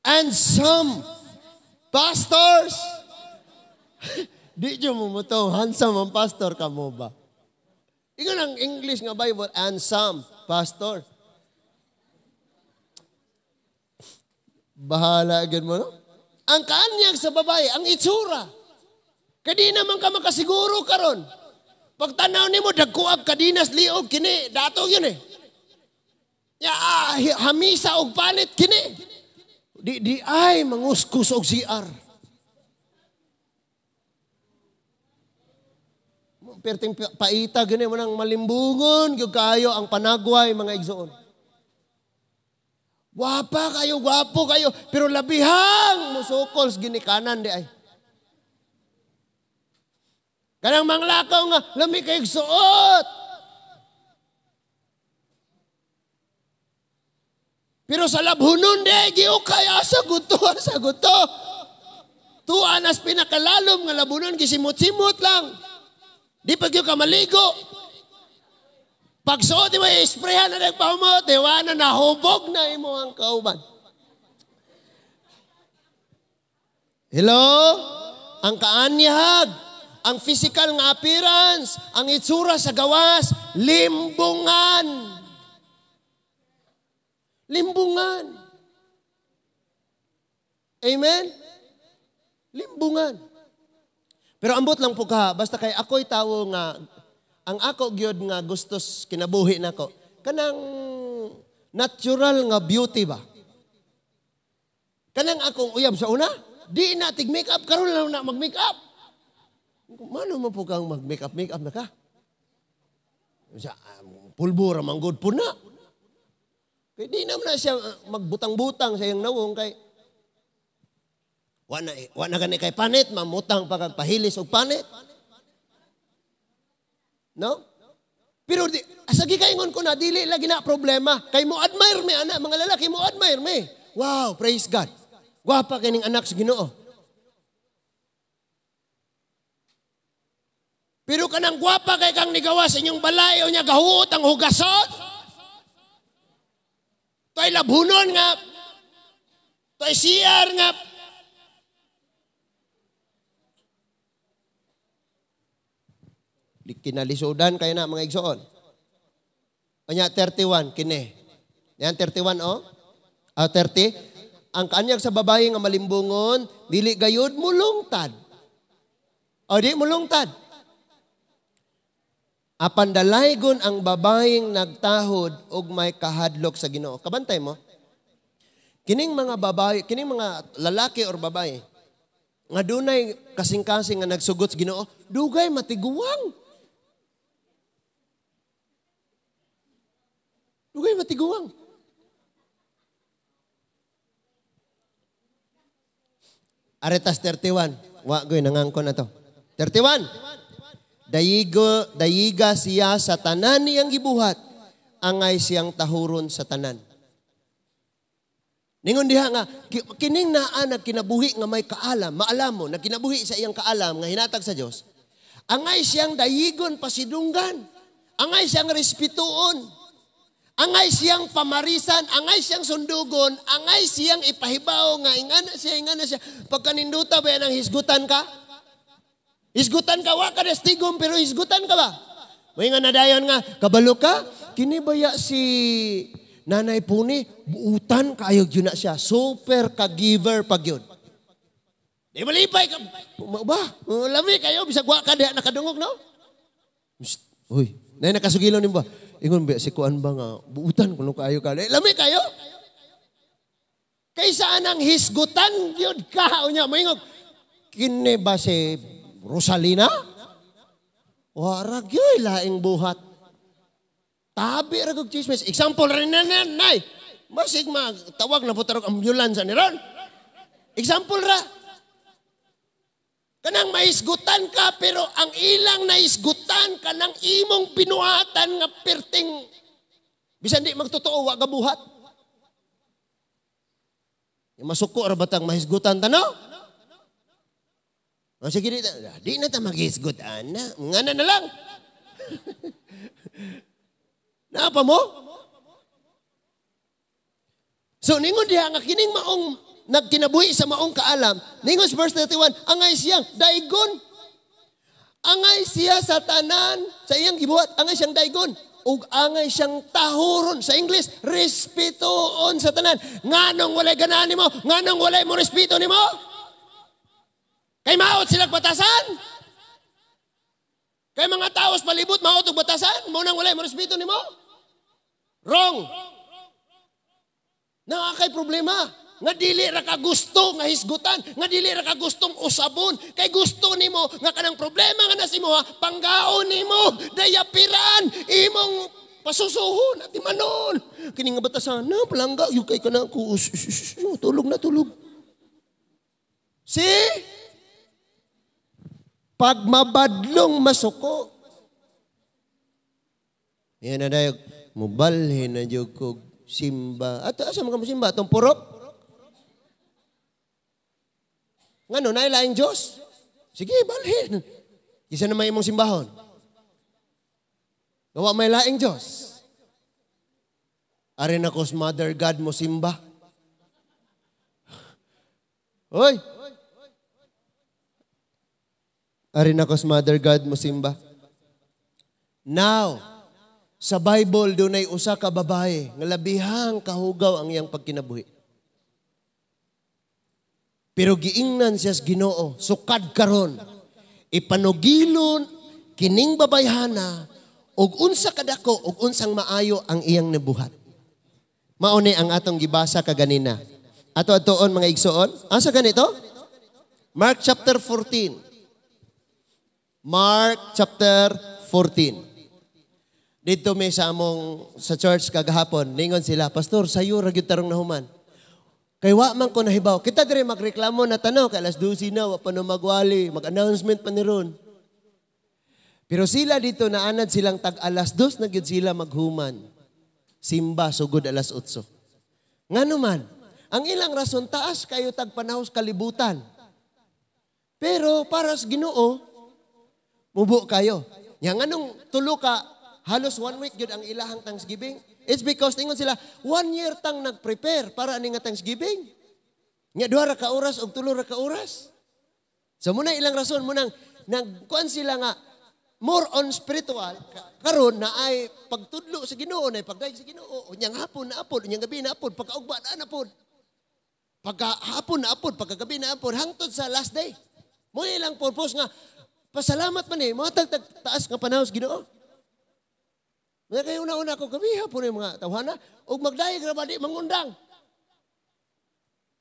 And some pastors. Di dyo mo mo to, handsome ang pastor ka mo ba? Ingon ang English nga Bible, and some pastor. Bahala agad mo, no? Ang kaanyag sa babae, ang itsura. Kadi naman ka makasiguro karon. Pagtanaw nimo dagkuag kadinas liog kini, dato yun eh. Ya, hamisa og palit kini. Di ay manguskus og CR. Perting paita gani mo nang malimbungon gyud kayo ang panagway mga igsoon. Gwapa kayo, gwapo kayo, pero labihang musukol sa ginikanan di ay. Kanang manglakaw nga lami kay suot. Pero sa labhunon di ay giukay asa guto, asa guto. Tuan as pinakalalom nga labhunon gisimot-simot lang. Di pa gyud ka maligo. Pagsuot mo, isprehan na nagpahumot, diwa na nahubog na imo ang kauban. Hello? Ang kaanyag. Ang physical nga appearance, ang itsura sa gawas, limbungan. Limbungan. Amen? Limbungan. Pero ambot lang po ka, basta kay ako'y tawo nga, ang ako gyud nga gustos kinabuhi nako, kanang natural nga beauty ba? Kanang akong uyab sa una, di na tig makeup, karon lang na mag-makeup. Mano mo po kang mag-makeup, makeup na ka? Sa pulbo ra man gud po na. Kay di naman na siya magbutang-butang sa iyang nawong kay wa na gani kay panit, mamutang pa kag pahilis og panit. No? Pero di, asagi kaingon ko na dili lagi na problema. Kay mo admire me ana, mga lalaki mo admire me. Wow, praise God. Gwapa kining anak sa Ginoo. Pero kanang gwapa kay kang nigawa sa inyong balay o niya gahuot ang hugason. To'y labhunon nga. To'y CR nga. Kinalisudan kayo na mga igsoon. O niya 31, kini. Yan 31 oh. Ah, 30. Ang kanyag sa babae nga malimbungon, dili gayud mulungtad. O di mulungtad. Apan dalaygon ang babaeng nagtahod og may kahadlok sa Ginoo. Kabantay mo. Kining mga babae, kining mga lalaki or babae nga dunay kasing-kasing nga nagsugot sa Ginoo, dugay matiguang. Dugay matiguang. Aretas 31. Wa goy nangangkon na to. 31. Dayiga siya sa tanan niyang gibuhat, angay siyang tahuron sa tanan. Ningon diha nga, kining naa nagkinabuhi nga may kaalam, maalam mo, nagkinabuhi sa iyang kaalam nga hinatag sa Dios, angay siyang dayigon pasidunggan, angay siyang respetuon, angay siyang pamarisan, angay siyang sundugon, angay siyang ipahibaw nga ingana siya, ingana siya. Pagkaninduta ba yan ang hisgutan ka? Hisgutan ka, wa ka destigom, pero hisgutan ka ba? May nga nadayon nga, kabalo ka, kini baya si Nanay Puni, buutan kayo yun na siya. Super ka-giver pag yun. Di malipay ka, ba? Lami kayo, bisag wa ka diha nakadungog, no? Uy, nay nakasugilo nimo ba? Ingon ba, si kuan ba nga, buutan kuno kayo ka. Lami kayo? Kaysa anang hisgutan yun ka, unya, moingog, kini ba si Rosalina? Warag yun, laing buhat. Tabi ra kog chismis. Example rin na nay. Basig magtawag na po tarog ambulance ni ron. Example ra. Kanang maisgutan ka pero ang ilang naisgutan kanang imong binuhatan nga perting bisan di magtotoo wa gabuhat. Masuko ra batang mahisgutan ta no? O sige, di na ta maghisgot, ana. Ngana na lang. Naapa mo? So, ningon diha nga kining maong nagkinabuhi sa maong kaalam, ningon sa verse 31, angay siyang daigon. Angay siya sa tanan, sa iyang gibuhat, angay siyang daigon. Ug angay siyang tahuron. Sa English, respetuon sa tanan. Nganong walay ganaan nimo? Nganong walay mo respeto nimo? Kay maot silang batasan. Kay mga taos palibot maot og batasan, mo nang walay mo respeto nimo. Wrong. Naa kay problema. Nga dili ra ka gusto nga hisgutan, nga dili ra ka gustong usabon. Kay gusto nimo nga kanang problema nga nasa imo, panggaon nimo, dayapiran, imong pasusuhon at imanon. Kini nga batasan na palangga yung kay kana ko tulog na tulog. See? Pag mabadlong masuko. Yan na dayog, mubalhin na diyog kog simba. Ato, asa man ka mo simba? Atong purok? Ngano, nailaing Diyos? Sige, balhin. Kisa na may imong simbahon. Gawa may laing Diyos. Arin ako sa Mother God mo simba. Hoy! Ari na ko sa Mother God mo simba. Now, sa Bible dunay usa ka babae nga labihang kahugaw ang iyang pagkinabuhi. Pero giingnan siya sa Ginoo, sukad karon ipanugilon kining babayhana og unsa kadako og unsang maayo ang iyang nabuhat. Mao ni ang atong gibasa kaganina. Ato atuon, mga igsoon. Asa ganito? Mark chapter 14. Mark chapter 14. Dito may sa among sa church kagahapon, ningon sila, "Pastor, sayo ra gyud tarong nahuman." Kay wa man ko nahibaw. Kita dire magreklamo na tanaw kay alas 12 na, wa pa no magwali, mag-announcement pa ni ron. Pero sila dito naanad silang tag alas 2 na gyud sila maghuman. Simba sugod alas 8. Ngano man, ang ilang rason, taas kayo tag panahos kalibutan. Pero para sa Ginoo, mubo kayo. Nya nganong tulo ka halos one week gyud ang ilahang Thanksgiving? It's because ingon sila, one year tang nag-prepare para ani nga Thanksgiving. Nya 2 ra ka oras og 3 ra ka oras. So muna ilang rason munang nagkuan sila nga more on spiritual karon na ay pagtudlo sa Ginoo, na pagdayeg sa Ginoo, unyang hapon na apod, unyang gabi na apod, pagkaugba na apod. Pagkahapon na apod, pagkagabi na apod, hangtod sa last day. Mo ilang purpose nga pasalamat man eh, mga tag taas nga panahon sa Ginoo. Mga kayo una-una ko gabi hapon yung mga tawhana ug magdayeg ra ba, di mangundang.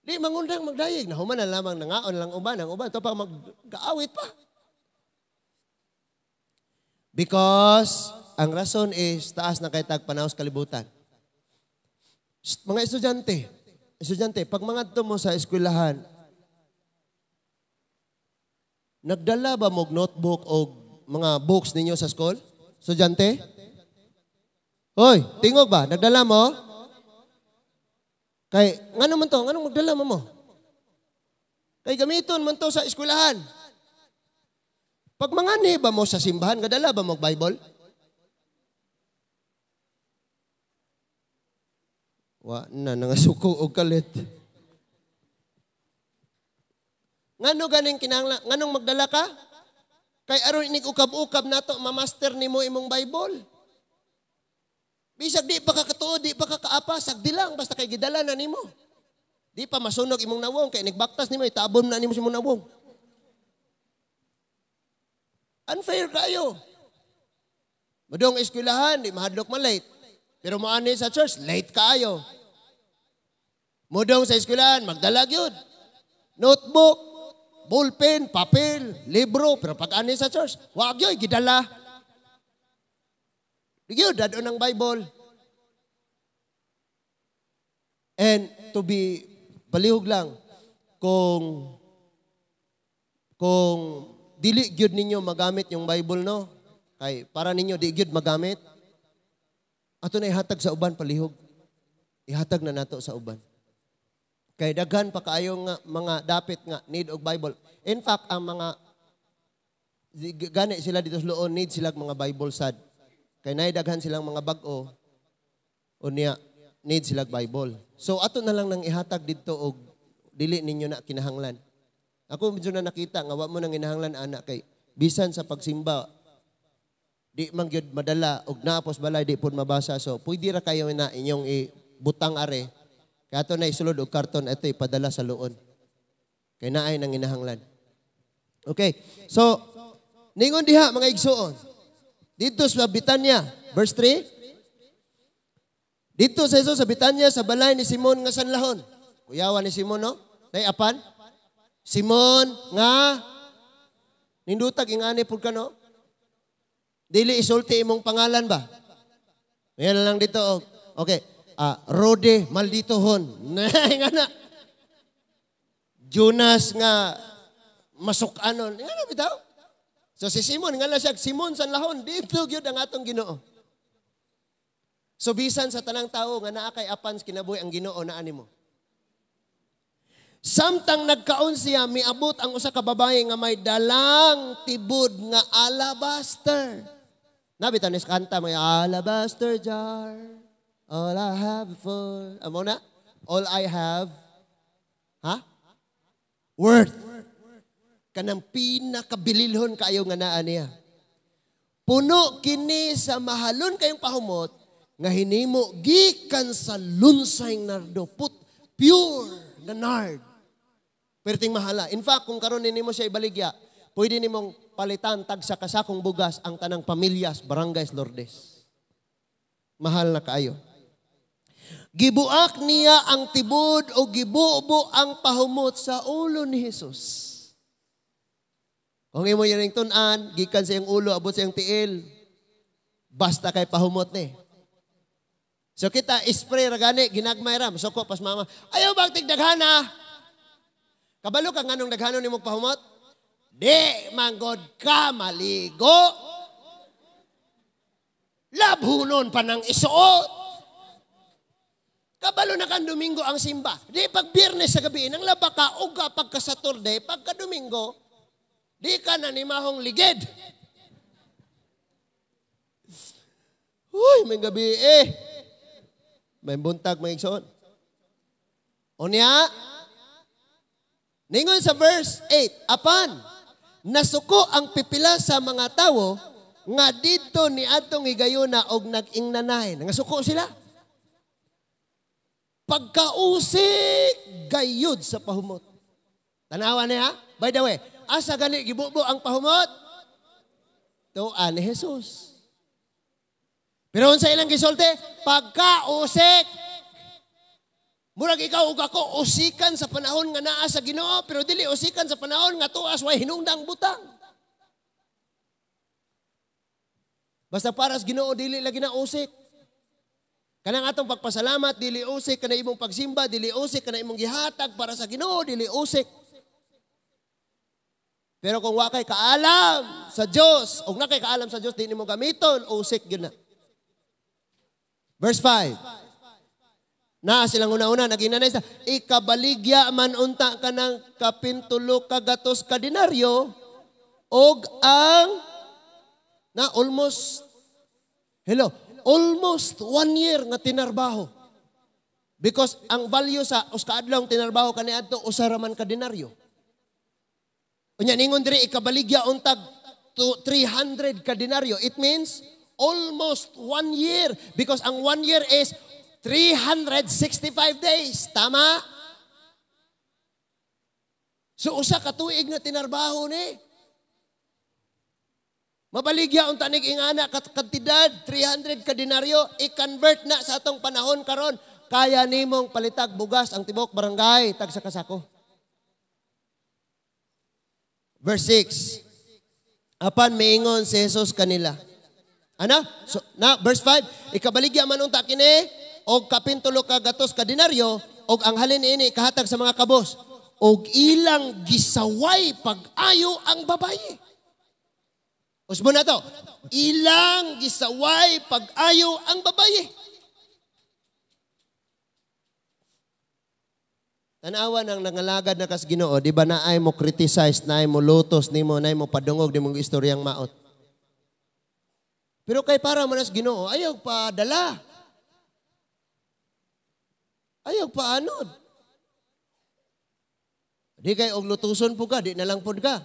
Di mangundang magdayeg. Nahuman na lamang nangaon lang uban, ang uban to pa magkaawit pa. Because ang rason is taas na kay tag panahon sa kalibutan. Mga estudyante, estudyante, pag mangadto mo sa eskwelahan, nagdala ba mo notebook o mga books ninyo sa school? Estudyante? Hoy, tingog ba? Nagdala mo? Kay, ngano man to? Nganong magdala mo mo? Kay gamiton man to sa eskwelahan. Pag mangani ba mo sa simbahan, gadala ba mo Bible? Wa na, nangasuko og kalit. Ngano ganing kinahanglan? Nganong magdala ka? Kay aron inig ukab-ukab nato, mamaster nimo imong Bible. Bisag di pa ka katuod, di pa ka kaapa, sagdi lang, basta kay gidala na nimo. Di pa masunog imong nawong, kay inigbaktas nimo, itabon na nimo sa imong nawong. Unfair kayo. Mudong eskwelahan, di mahadlok man late. Pero moani sa church, late kayo. Mudong sa eskwelahan, magdala gyud. Notebook, ballpen, papel, libro, pero pag ani sa church, wag gyud gidala. Di gyud dadon ang Bible. And to be palihog lang, kung dili gyud ninyo magamit yung Bible, no? Kay para ninyo di gyud magamit. Ato na ihatag sa uban palihog. Ihatag na nato sa uban. Kay daghan pa kaayo nga mga dapit nga need og Bible. In fact, ang mga gani sila dito sa Loon, need sila mga Bible sad. Kay naay daghan silang mga bag-o unya need sila Bible. So ato na lang nang ihatag didto og dili ninyo na kinahanglan. Ako medyo na nakita nga wa mo nang kinahanglan ana kay bisan sa pagsimba di man gyud madala og naapos balay di pud mabasa. So pwede ra kayo na inyong ibutang are. Kay ato na isulod og karton ato ipadala sa Loon. Kay naay nang kinahanglan. Okay. So ningon diha, mga igsuon. Dito sa Bitanya, verse 3. Dito sa Jesus sa Bitanya sa balay ni Simon nga sanlahon. Kuyawan ni Simon, no? Nay apan? Simon nga nindutag ingani pud ka, no? Dili isulti imong pangalan ba? Ngayon lang dito. Oh. Okay. Rode malditohon. Nga na. Jonas nga masukanon. Nga na bitaw? So si Simon, nga lang siya, Simon Sanlahon, dito gyud ang atong Ginoo. So bisan sa tanang tao nga naa kay apan sa kinabuhi, ang Ginoo naa nimo. Samtang nagkaon siya, miabot ang usa ka babae nga may dalang tibod nga alabaster. Nabita ni kanta may alabaster jar. All I have for, amo na? All I have, ha? Worth. Kanang pinakabililhon kaayo nga naa niya. Puno kini sa mahalon kayong pahumot nga hinimo gikan sa lunsay nardo, put pure na nard. Perting mahala. In fact, kung karon nimo siya ibaligya, pwede nimong palitan tag sa kasakong bugas ang tanang pamilyas, barangays Lourdes. Mahal na kaayo. Gibuak niya ang tibod o gibubo ang pahumot sa ulo ni Jesus. Kung imo yan tun-an, gikan sa iyang ulo, abot sa iyang tiil, basta kay pahumot ni. So kita, spray ra gani, ginagmay ra, suko pas mama. Ayaw bang tigdaghana? Kabalo ka nganong daghano nimo pahumot? Di manggod ka maligo. Labhunon pa ng isuot. Kabalo na kang Domingo ang simba. Di pag Biyernes sa gabi, nang laba ka, uga pagka Saturday, pagka Domingo, di ka na ni mahong ligid. Uy, may gabi eh. May buntag, may igsoon. Unya, ningon sa verse 8, apan, nasuko ang pipila sa mga tawo nga didto ni adtong higayuna og nag-ingnanay. Nangasuko sila. Pagkausik gayud sa pahumot. Tanawa niya. By the way, asa gani gibubo ang pahumot? Tuan ni Jesus. Pero unsa ilang gisulti? Pagkausik. Murag ikaw ug ako usikan sa panahon nga naa sa Ginoo, pero dili usikan sa panahon nga tuas way hinungdang butang. Basta para sa Ginoo dili lagi na usik. Kanang atong pagpasalamat dili usik, kanang imong pagsimba dili usik, kanang imong gihatag para sa Ginoo dili usik. Pero kung wa kay kaalam sa Dios, og na kay kaalam sa Dios, di nimo gamiton, usik gyud na. Verse 5. Na silang una-una naginanay sa ikabaligya man unta kanang kapintulo ka gatos ka denaryo og ang na almost hello, almost 1 year nga tinarbaho. Because ang value sa usa ka adlaw tinarbaho kaniadto usa ra man ka denaryo. Unya ningon diri ikabaligya untag 300 ka denaryo. It means almost 1 year because ang 1 year is 365 days. Tama? So usa ka tuig nga tinarbaho ni. Mabaligya unta nig ingana kantidad 300 ka denaryo, i-convert na sa atong panahon karon. Kaya nimong palitag bugas ang tibok barangay tag sa kasako. Verse 6. Apan miingon si Jesus kanila. Ana? So, na verse 5, ikabaligya man unta kini og kapintulo ka gatos ka denaryo og ang halin ini kahatag sa mga kabos og ilang gisaway pag-ayo ang babayi. Usbo na to. Ilang gisaway pag-ayo ang babayi. Tanawa ng nangalagad na kas Ginoo, di ba naay mo criticize, naay mo lutos nimo, naay mo padungog nimong istoryang maot. Pero kay para man as Ginoo, ayaw pa dala. Ayaw pa anod. Di kay og lutuson po ka, di na lang pod ka.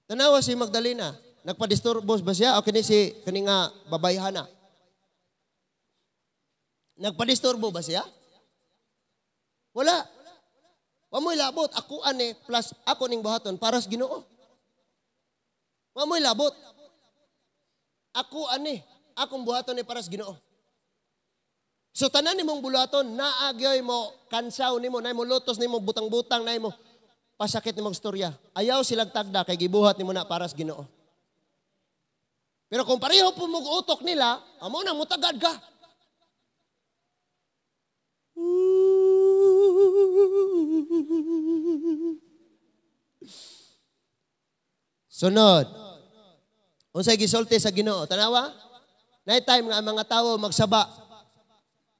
Tanawa si Magdalena, nagpadisturbos ba siya o kini si kani nga babayhana? Nagpadisturbo ba siya? Wala. Wa mo'y labot, ako ani plus ako ning buhaton para sa Ginoo. Wa mo'y labot. Ako ani, akong buhaton ni para sa Ginoo. So tanan nimong buluhaton, naagyoy mo kansaw nimo, naay mo lutos nimo butang-butang, naay mo pasakit nimong istorya. Ayaw silang tagda kay gibuhat nimo na para sa Ginoo. Pero kung pareho po mong utok nila, amo na mutagad ka. Sunod. Unsay gisulti sa Ginoo? Tanawa? Nay time nga ang mga tawo magsaba.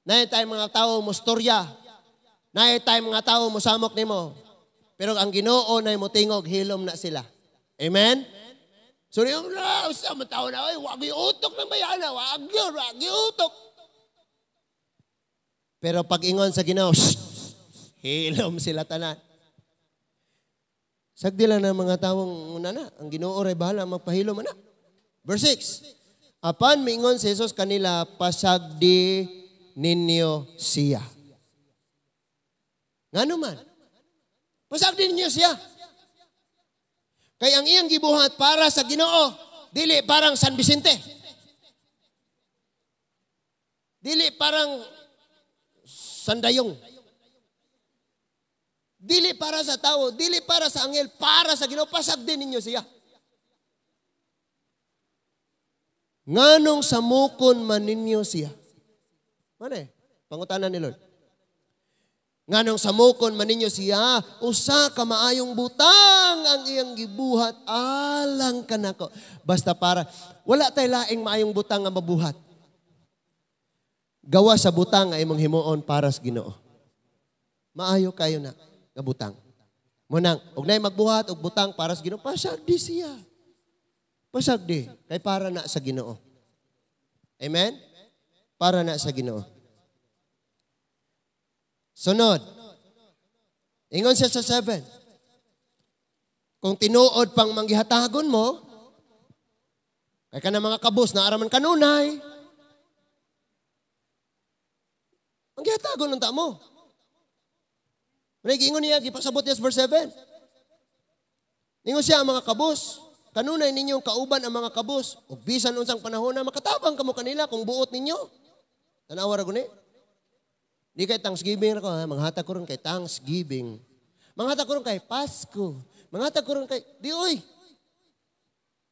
Nay time mga tawo mostorya. Nay time mga tawo mosamok nimo. Pero ang Ginoo nay motingog, hilom na sila. Amen? So yung sa mga tao na, ay, wag utok ng bayana, wag yun, wag utok. Pero pag ingon sa Ginoo, hilom sila tanan. Sagdi lang ng mga tawong una na. Ang Ginoo ray bahala magpahilom na. Verse 6. Apan miingon si Jesus kanila, "Pasagdi ninyo siya." Ngano man? Pasagdi ninyo siya. Kay ang iyang gibuhat para sa Ginoo, dili parang San Vicente. Dili parang Sandayong. Dili para sa tao, dili para sa anghel, para sa Ginoo, pasagdi ninyo siya. Nganong samukon man ninyo siya? Mane? Pangutana ni Lord. Nganong samukon man ninyo siya, usa ka maayong butang ang iyang gibuhat alang kanako. Basta para, wala tay laing maayong butang nga mabuhat. Gawa sa butang nga imong himuon para sa Ginoo. Maayo kayo na nga butang. Munang, og nay magbuhat og butang para sa Ginoo, pasagdi siya. Pasagdi kay para na sa Ginoo. Amen? Para na sa Ginoo. Sunod. Ingon siya sa 7. Kung tinuod pang manggihatagon mo, kay ka na mga kabus na araman kanunay, manggihatagon unta mo. Ingon niya, gipasabot niya sa verse 7. Ingon siya ang mga kabus, kanunay ninyong kauban ang mga kabus, ug bisan unsang panahon na makatabang kamo kanila kung buot ninyo. Tanawa ra guni. Di kay Thanksgiving ra ko, ha? Manghatag ko ron kay Thanksgiving. Manghatag ko ron kay Pasko. Manghatag ko ron kay, di oy.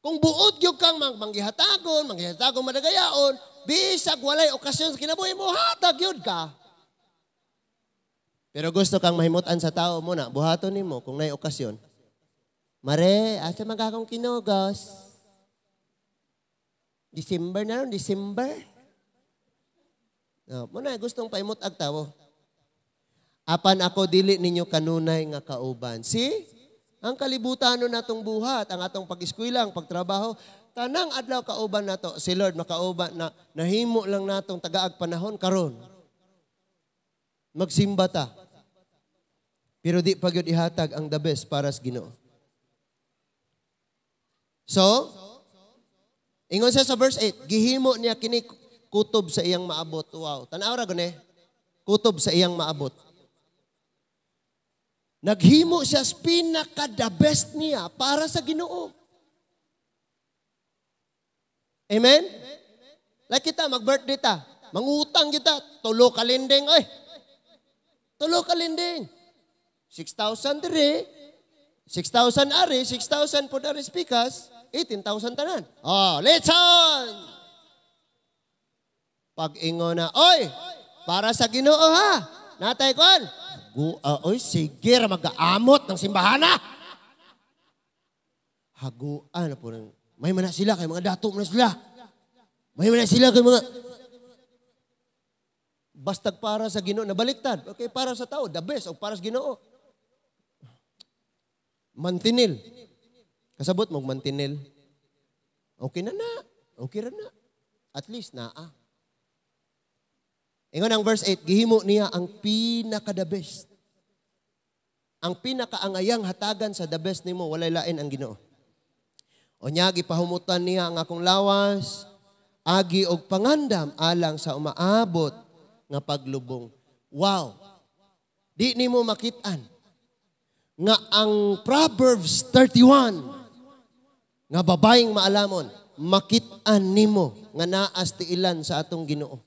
Kung buot gyud kang manggihatagon, manggihatagon madagayaon, bisag walay okasyon sa kinabuhi mo, hatag gyud ka. Pero gusto kang mahimutan sa tao mo na, buhaton nimo kung nay okasyon. Mare, asa man ka akong kinugos? December na ron, December. No, muna gustong paimut ag tawo. Apan ako dili ninyo kanunay nga kauban. See? Ang kalibutan no natong buhat, ang atong pag-eskwela, ang pagtrabaho, tanang adlaw kauban nato. Si Lord makauban na nahimo lang natong tagaag panahon karon. Magsimba ta. Pero di pa gyud ihatag ang the best para sa Ginoo. So, ingon siya sa verse 8, gihimo niya kini kutob sa iyang maabot. Wow. Tanaw ra gani. Kutob sa iyang maabot. Naghimo siya sa pinaka the best niya para sa Ginoo. Amen? Like kita, mag-birthday ta. Mangutang kita. Tulo kalinding. Oy. Tulo kalinding. 6,000 dire. 6,000 ari. 6,000 po dari speakers. 18,000 tanan. Oh, let's on! Pag-ingo na, oy, para sa Ginoo ha. Natay kon. Oy, sige ra mag-aamot ng simbahana. Haguan na po. May mana sila kay mga dato man sila. May mana sila kay mga... Bastag para sa Ginoo nabaliktad. Okay, para sa tao, the best o para sa Ginoo. Mantinil. Kasabot mo mantinil. Okay na na. Okay ra na. At least naa. Ingon ang verse 8, gihimo niya ang pinaka the best. Ang pinakaangayang hatagan sa the best nimo, walay lain ang Ginoo. O niya, gipahumutan niya ang akong lawas, agi og pangandam alang sa umaabot nga paglubong. Wow! Di nimo makit-an nga ang Proverbs 31 nga babaeng maalamon, makit-an nimo nga naas tiilan sa atong Ginoo.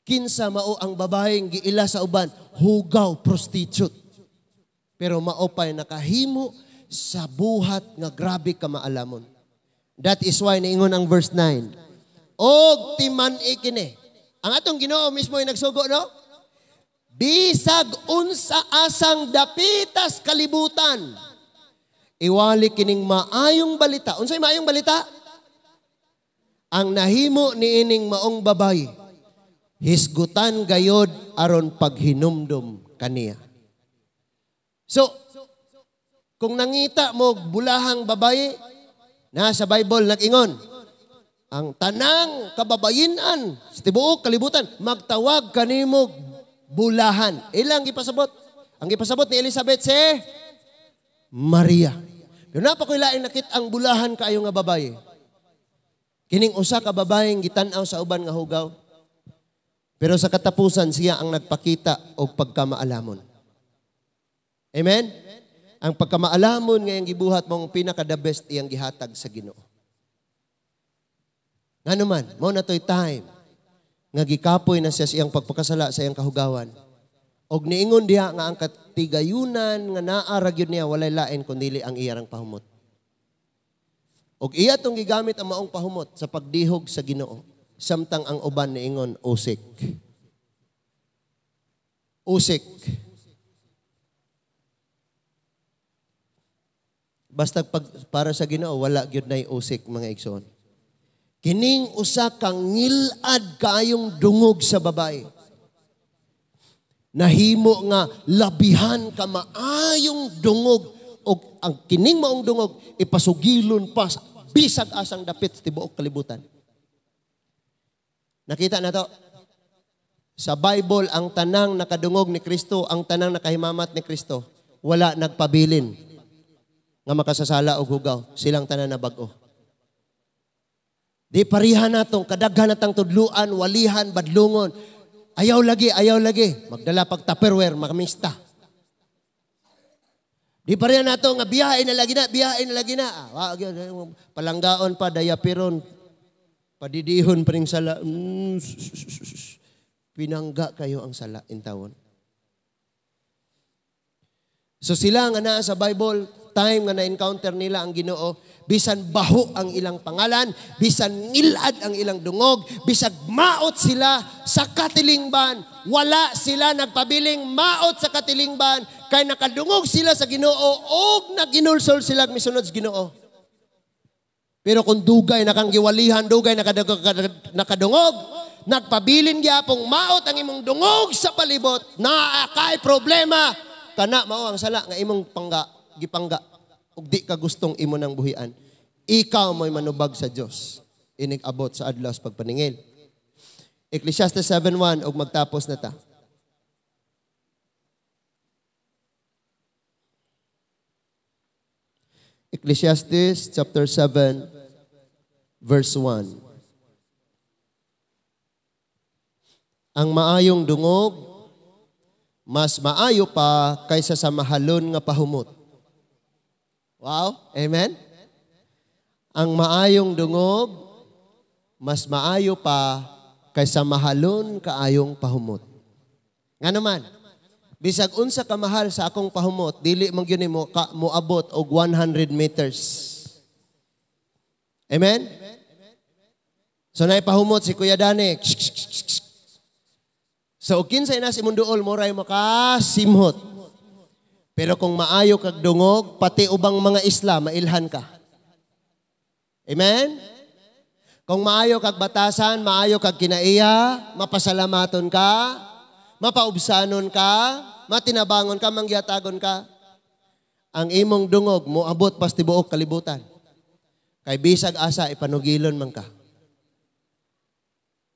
Kinsa mao ang babaeng giila sa uban, hugaw, prostitute. Pero mao pa'y nakahimo sa buhat nga grabe ka maalamon. That is why niingon ang verse 9. Og timan-i kini. Ang atong Ginoo mismo ay nagsugo, no? Bisag unsa asang dapitas kalibutan, iwali kining maayong balita. Unsay maayong balita? Ang nahimo niining maong babayi, hisgutan gayod aron paghinumdum kaniya. So, kung nangita mo bulahang babayi, nasa Bible nag-ingon, ang tanang kababayinan sa tibuok kalibutan, magtawag kanimo bulahan. Ilang gipasabot? Ang gipasabot ni Elizabeth si Maria. Pero napakoy laing nakit ang bulahan kaayo nga babaye. Kining usa ka babayeng gitan-aw sa uban nga hugaw. Pero sa katapusan siya ang nagpakita og pagkamaalamon. Amen? Ang pagkamaalamon nga iyang gibuhat mong pinaka the best iyang gihatag sa Ginoo. Nganuman, mao na to'y time nga gikapoy na siya sa iyang pagpakasala sa iyang kahugawan. Og niingon diha nga ang katigayunan nga naa ra gyud niya walay lain kundili ang iyang pahumot. Og iya tong gigamit ang maong pahumot sa pagdihog sa Ginoo samtang ang uban niingon usik. Usik. Basta pag, para sa Ginoo wala gyud nay usik, mga igsoon. Kining usa ka ngilad kaayong dungog sa babae. Nahimo nga labihan ka maayong dungog og ang kining maong dungog ipasugilon pa sa bisag asang dapit sa tibuok kalibutan. Nakita na to? Sa Bible, ang tanang nakadungog ni Kristo, ang tanang nakahimamat ni Kristo, wala nagpabilin nga makasasala og hugaw, silang tanan na bag-o. Di parihan natong kadaghan natang tudluan, walihan, badlungon. Ayaw lagi, ayaw lagi. Magdala pag Tupperware, makamista. Di parihan nato nga biyahe na lagi na, biyahe na lagi na. Palanggaon pa, dayapiron, padidihon pa rin sala. Pinangga kayo ang sala intawon. So sila nga naa sa Bible, time nga na-encounter nila ang Ginoo, bisan baho ang ilang pangalan, bisan ngilad ang ilang dungog, bisag maot sila sa katilingban, wala sila nagpabiling maot sa katilingban, kay nakadungog sila sa Ginoo og naginulsol sila misunod sa Ginoo. Pero kung dugay na kang giwalihan, dugay na nakadungog, nagpabilin gyapong maot ang imong dungog sa palibot, naa kay problema, kana mao ang sala nga imong pangga, gipangga ug di ka gustong imo nang buhian. Ikaw mo'y manubag sa Dios inig abot sa adlaw sa pagpaningil. Ecclesiastes 7:1 ug magtapos na ta. Ecclesiastes chapter 7 verse 1. Ang maayong dungog mas maayo pa kaysa sa mahalon nga pahumot. Wow, amen? Ang maayong dungog, mas maayo pa kaysa mahalon kaayong pahumot. Nga naman, bisag unsa ka mahal sa akong pahumot, dili man gyud nimo ka moabot og 100 meters. Amen? So naipahumot si Kuya Dani. So kinsay na si munduol moray makasimhot. Pero kung maayo kag dungog, pati ubang mga isla mailhan ka. Amen? Kung maayo kag batasan, maayo kag kinaiya, mapasalamaton ka, mapaubsanon ka, matinabangon ka, mangyatagon ka. Ang imong dungog moabot pas tibuok kalibutan. Kay bisag asa ipanugilon man ka.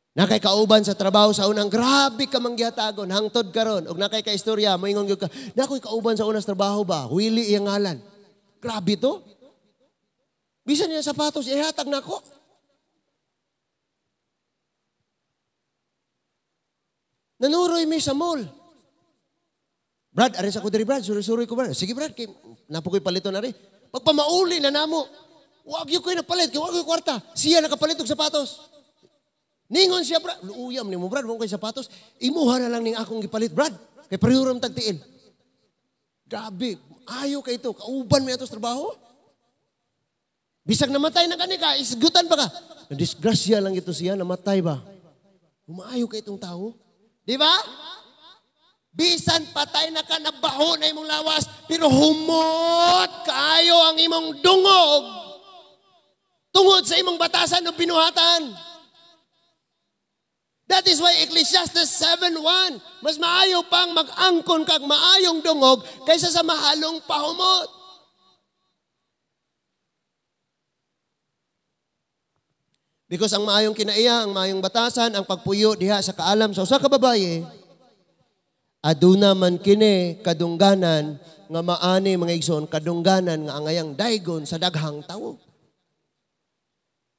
Nakay kauban sa trabaho sa unang, grabe ka mangyatagon, hangtod karon. Og nakay ka istorya, moingon gyud ka, nakoy kauban sa unang trabaho ba? Willie iyang ngalan. Grabe to. Bisan niya sapatos, ihatag nako. Nanuroy mi sa mall. Brad, aris ako diri Brad, suri-suri ko Brad. Sige Brad, kay napukoy palito na rin. Pagpamauli na namo, wag yun ko'y napalit, kay wag ko'y kwarta. Siya nakapalit og sapatos. Ningon siya, Brad. Luuyam ni mo, Brad. Huwag kay sapatos. Imuha na lang ning akong gipalit, Brad. Kay parehuro ang tagtiin. Grabe. Ayaw kay ito. Kauban mi ato sa trabaho. Bisag namatay na kani ka, isgutan pa ka. Disgrasya lang ito siya, namatay ba? Umaayo kay itong tao. Di ba? Bisan patay na ka, nabaho na imong lawas, pero humot kaayo ang imong dungog tungod sa imong batasan o binuhatan. That is why Ecclesiastes 7:1, mas maayo pang mag-angkon kag maayong dungog kaysa sa mahalong pahumot. Because ang maayong kinaiya, ang maayong batasan, ang pagpuyo diha sa kaalam sa usa ka babaye, Aduna man kini kadungganan nga maani mga igsoon, kadungganan nga angayang daygon sa daghang tawo.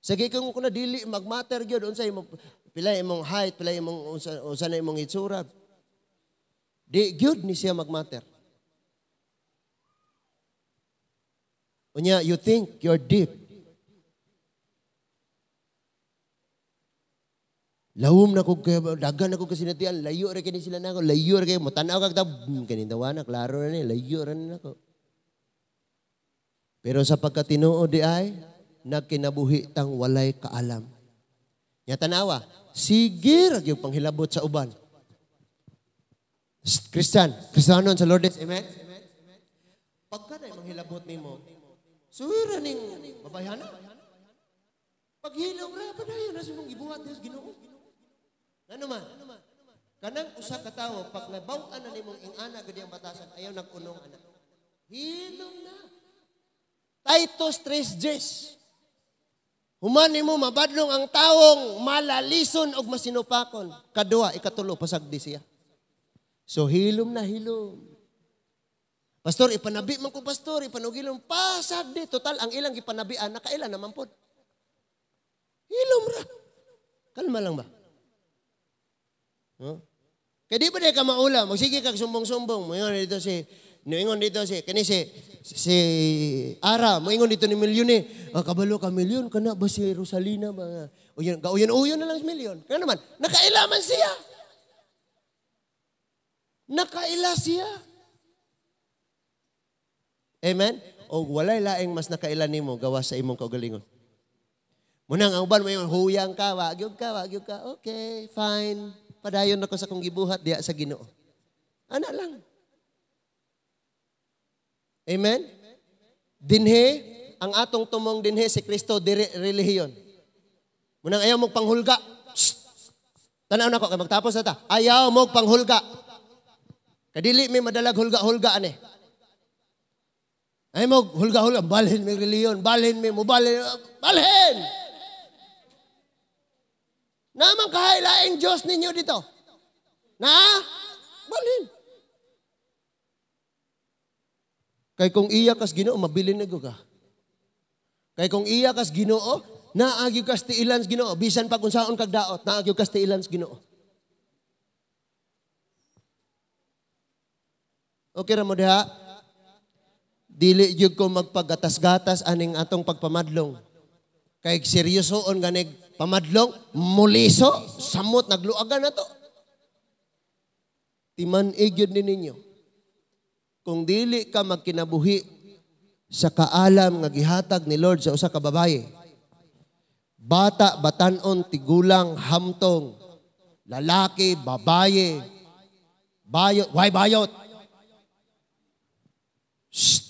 Sige kung kuna dili magmatter gyud unsa imong pila imong height, pila imong unsa na imong itsura. Di gyud ni siya magmatter. Unya, you think you're deep. Lawom na kog dagan na kog kasinatian, layo ra kini sila nako, layo ra kay mo tan-aw kag kaning tawana, klaro na ni, layo ra ni nako. Pero sa pagkatinuod di ay nagkinabuhi tang walay kaalam. Nya tanawa, sige ra gyud panghilabot sa uban. Christian, Kristiyanon sa Lourdes, amen? Pagka na manghilabot nimo, suwira ning babayhana. Paghilom ra padayon na sa imong gibuhat Dios Ginoo. Ano man? Kanang usa ka tawo pag nabaw-an na nimong ingana gud ang batasan, ayaw nag-unong ana. Hilom na. Titus 3:10. Human nimo mabadlong ang tawong malalison og masinupakon. Kadua, ikatulo, pasagdi siya. So hilom na hilom. Pastor, ipanabi man ko pastor, ipanugilom, pasagdi. Total, ang ilang gipanabian, nakaila naman pod. Hilom ra. Kalma lang ba? Huh? Kaya di ba di ka maula, magsige kag sumbong-sumbong. Moingon dito si, moingon dito si, kani si, si Ara, moingon dito ni Milyon eh. Ah, kabalo ka Milyon, kana ba si Rosalina ba? Uyon, gauyon-uyon na lang si Milyon. Kaya naman, nakaila man siya. Nakaila siya. Amen? O walay laing mas nakaila nimo gawas sa imong kaugalingon. Munang ang uban mo yung huyang ka, wagyog ka, wagyog ka. Okay, fine. Padayon ako sa kong gibuhat diya sa Ginoo. Ana lang. Amen? Dinhe, ang atong tumong dinhe si Kristo diri relihiyon. Munang ayaw mong panghulga. Shh! Tanaw na ko, kay magtapos na ta. Ayaw mong panghulga. Kadili may madalag hulga-hulga ane. Ay mo hulga-hulga, balhin may relihiyon, balhin may mubalhin, balhin! Namang kahailaing Diyos ninyo dito. Na? Balhin. Kay kung iya kas Ginoo, mabilin na ka. Kay kung iya kas Ginoo, naagyo kas tiilan sa Ginoo. Bisan pag unsaon kag daot, naagyo kas tiilan sa Ginoo. Okay ra mo diha? Dili gyud ko magpagatas-gatas aning atong pagpamadlong. Kay seryosoon ganig pamadlong, muliso, samot, nagluagan na to. Timan-ig yun din ninyo. Kung dili ka magkinabuhi sa kaalam nga gihatag ni Lord sa usa ka babaye, bata, batanon, tigulang, hamtong, lalaki, babaye, bayot, why bayot? Shh!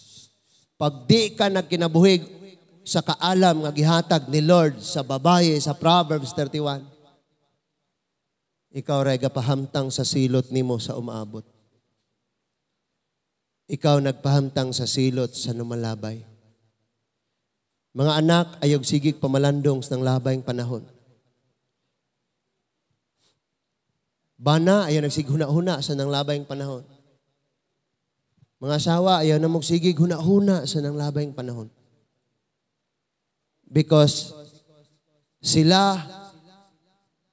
Pag di ka nagkinabuhi sa kaalam nga gihatag ni Lord sa babaye sa Proverbs 31, ikaw ray gapahamtang sa silot nimo sa umaabot. Ikaw nagpahamtang sa silot sa numalabay. Mga anak, ayog sigig pamalandong sa nanglabayng panahon. Bana, ayaw nagsighuna-huna sa nanglabayng panahon. Mga asawa, ayaw na magsigig huna-huna sa nanglabayng panahon. Because sila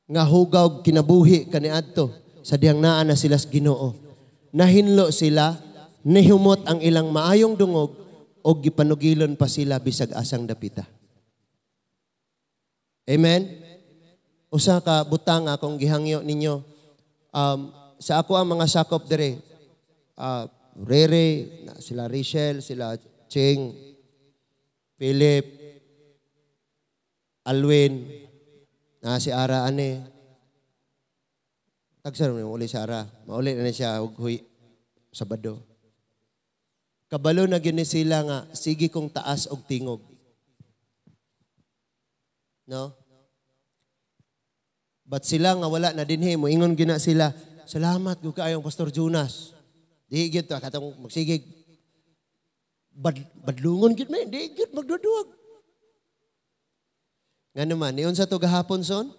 nga hugaw kinabuhi kaniadto sa dihang naa na sila sa Ginoo. Nahinlo sila, nihumot ang ilang maayong dungog o gipanugilon pa sila bisag asang dapita. Amen? Usa ka butang akong gihangyo ninyo. Sa ako ang mga sakop dere, Rere, sila Richelle, sila Ching, Philip, Alwin, na si Ara ane. Tagsar mo uli si Ara. Mauli na siya og huy Sabado. Kabalo na gyud ni sila nga sige kong taas og tingog. No? But sila nga wala na dinhi moingon gyud na sila, salamat gyud kaayong Pastor Jonas. Di gyud ta katong magsigig badlungon gyud may di gyud magduduwag. Nga naman, niyon sa to gahapon son?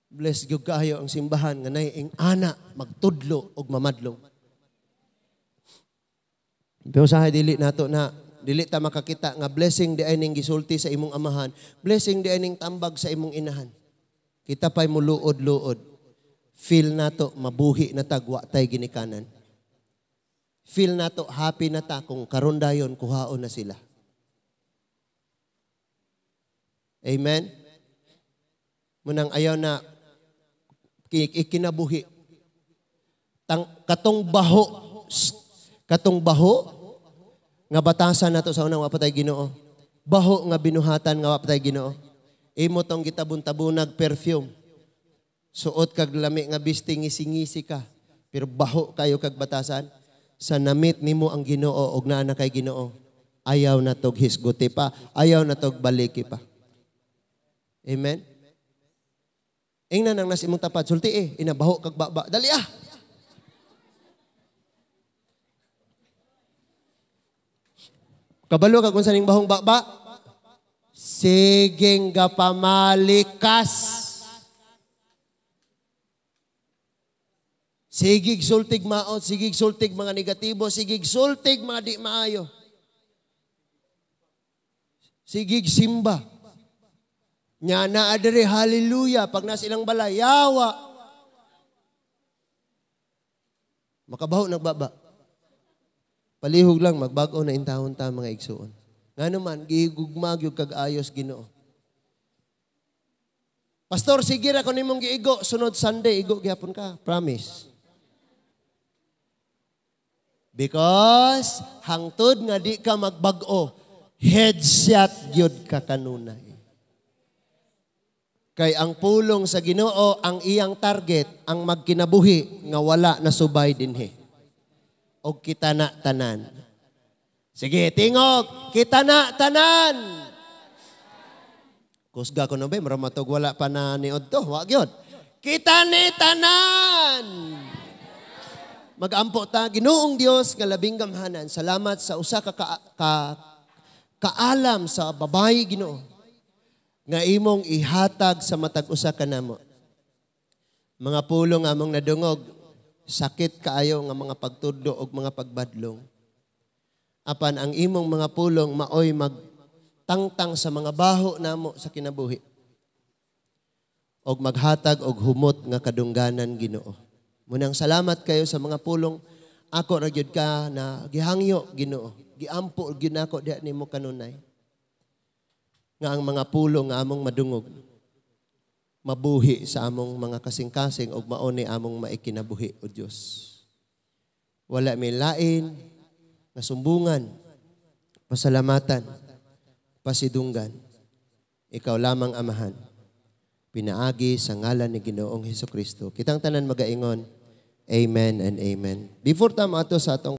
Bless gyud kaayo ang simbahan nga naay ing-ana magtudlo og mamadlong. Pero usahay dili nato na dili ta makakita nga blessing di ay ning gisulti sa imong amahan, blessing di ay ning tambag sa imong inahan. Kita pa'y muluod-luod. Feel nato mabuhi na tagwa tay ginikanan. Feel nato happy na ta kung karon dayon kuhaon na sila. Amen? Munang ayaw na ikinabuhi. Katong baho, katong baho, nga batasan nato sa unang wapatay Ginoo. Baho nga binuhatan nga wapatay Ginoo. Imo tong gitabon-tabunag perfume. Suot kag lami nga biste, ngisi-ngisi ka. Pero baho kayo kag batasan. Sa namit nimo ang Ginoo og naa na kay Ginoo. Ayaw na tog hisguti pa, ayaw na tog baliki pa. Amen? Ingnan ang nas imong tapad, sulti inabaho kag baba. Dali ah! Kabalo ka kung saning bahong baba? Sigeng gapamalikas. Sigig sultig maot, sigig sultig mga negatibo, sigig sultig mga di maayo. Sigig simba. Nya na adere, hallelujah, pag nasa ilang balay, yawa. Makabaho nagbaba. Palihog lang, magbago na intahon ta mga igsuon. Nga naman, gihigugma gyud kag ayos Ginoo. Pastor, sige ra ko nimong giigo, sunod Sunday, igo gyapon ka. Promise. Because hangtod nga di ka magbag-o, headshot gyud ka kanunay. Kay ang pulong sa Ginoo, ang iyang target, ang magkinabuhi nga wala na subay dinhi. Og kita na tanan. Sige, tingog, kita na tanan. Kusga ko no ba, maramatog wala pa na niod to, wa gyud. Kita ni tanan. Magampo ta, Ginoong Dios nga labing gamhanan. Salamat sa usa ka kaalam sa babayi Ginoo nga imong ihatag sa matag usa kanamo. Mga pulong among nadungog, sakit kaayo nga mga pagtudlo og mga pagbadlong. Apan ang imong mga pulong maoy magtangtang sa mga baho namo sa kinabuhi. Og maghatag og humot nga kadungganan Ginoo. Munang salamat kayo sa mga pulong. Ako ra gyud ka na gihangyo Ginoo. Giampo gyud nako diha nimo kanunay. Nga ang mga pulong nga among madungog mabuhi sa among mga kasing-kasing og mao ni among maikinabuhi o Dios. Wala may lain nga sumbungan, pasalamatan, pasidunggan. Ikaw lamang Amahan. Pinaagi sa ngalan ni Ginoong Hesukristo. Kitang tanan magaingon, amen and amen. Before ta maato sa atong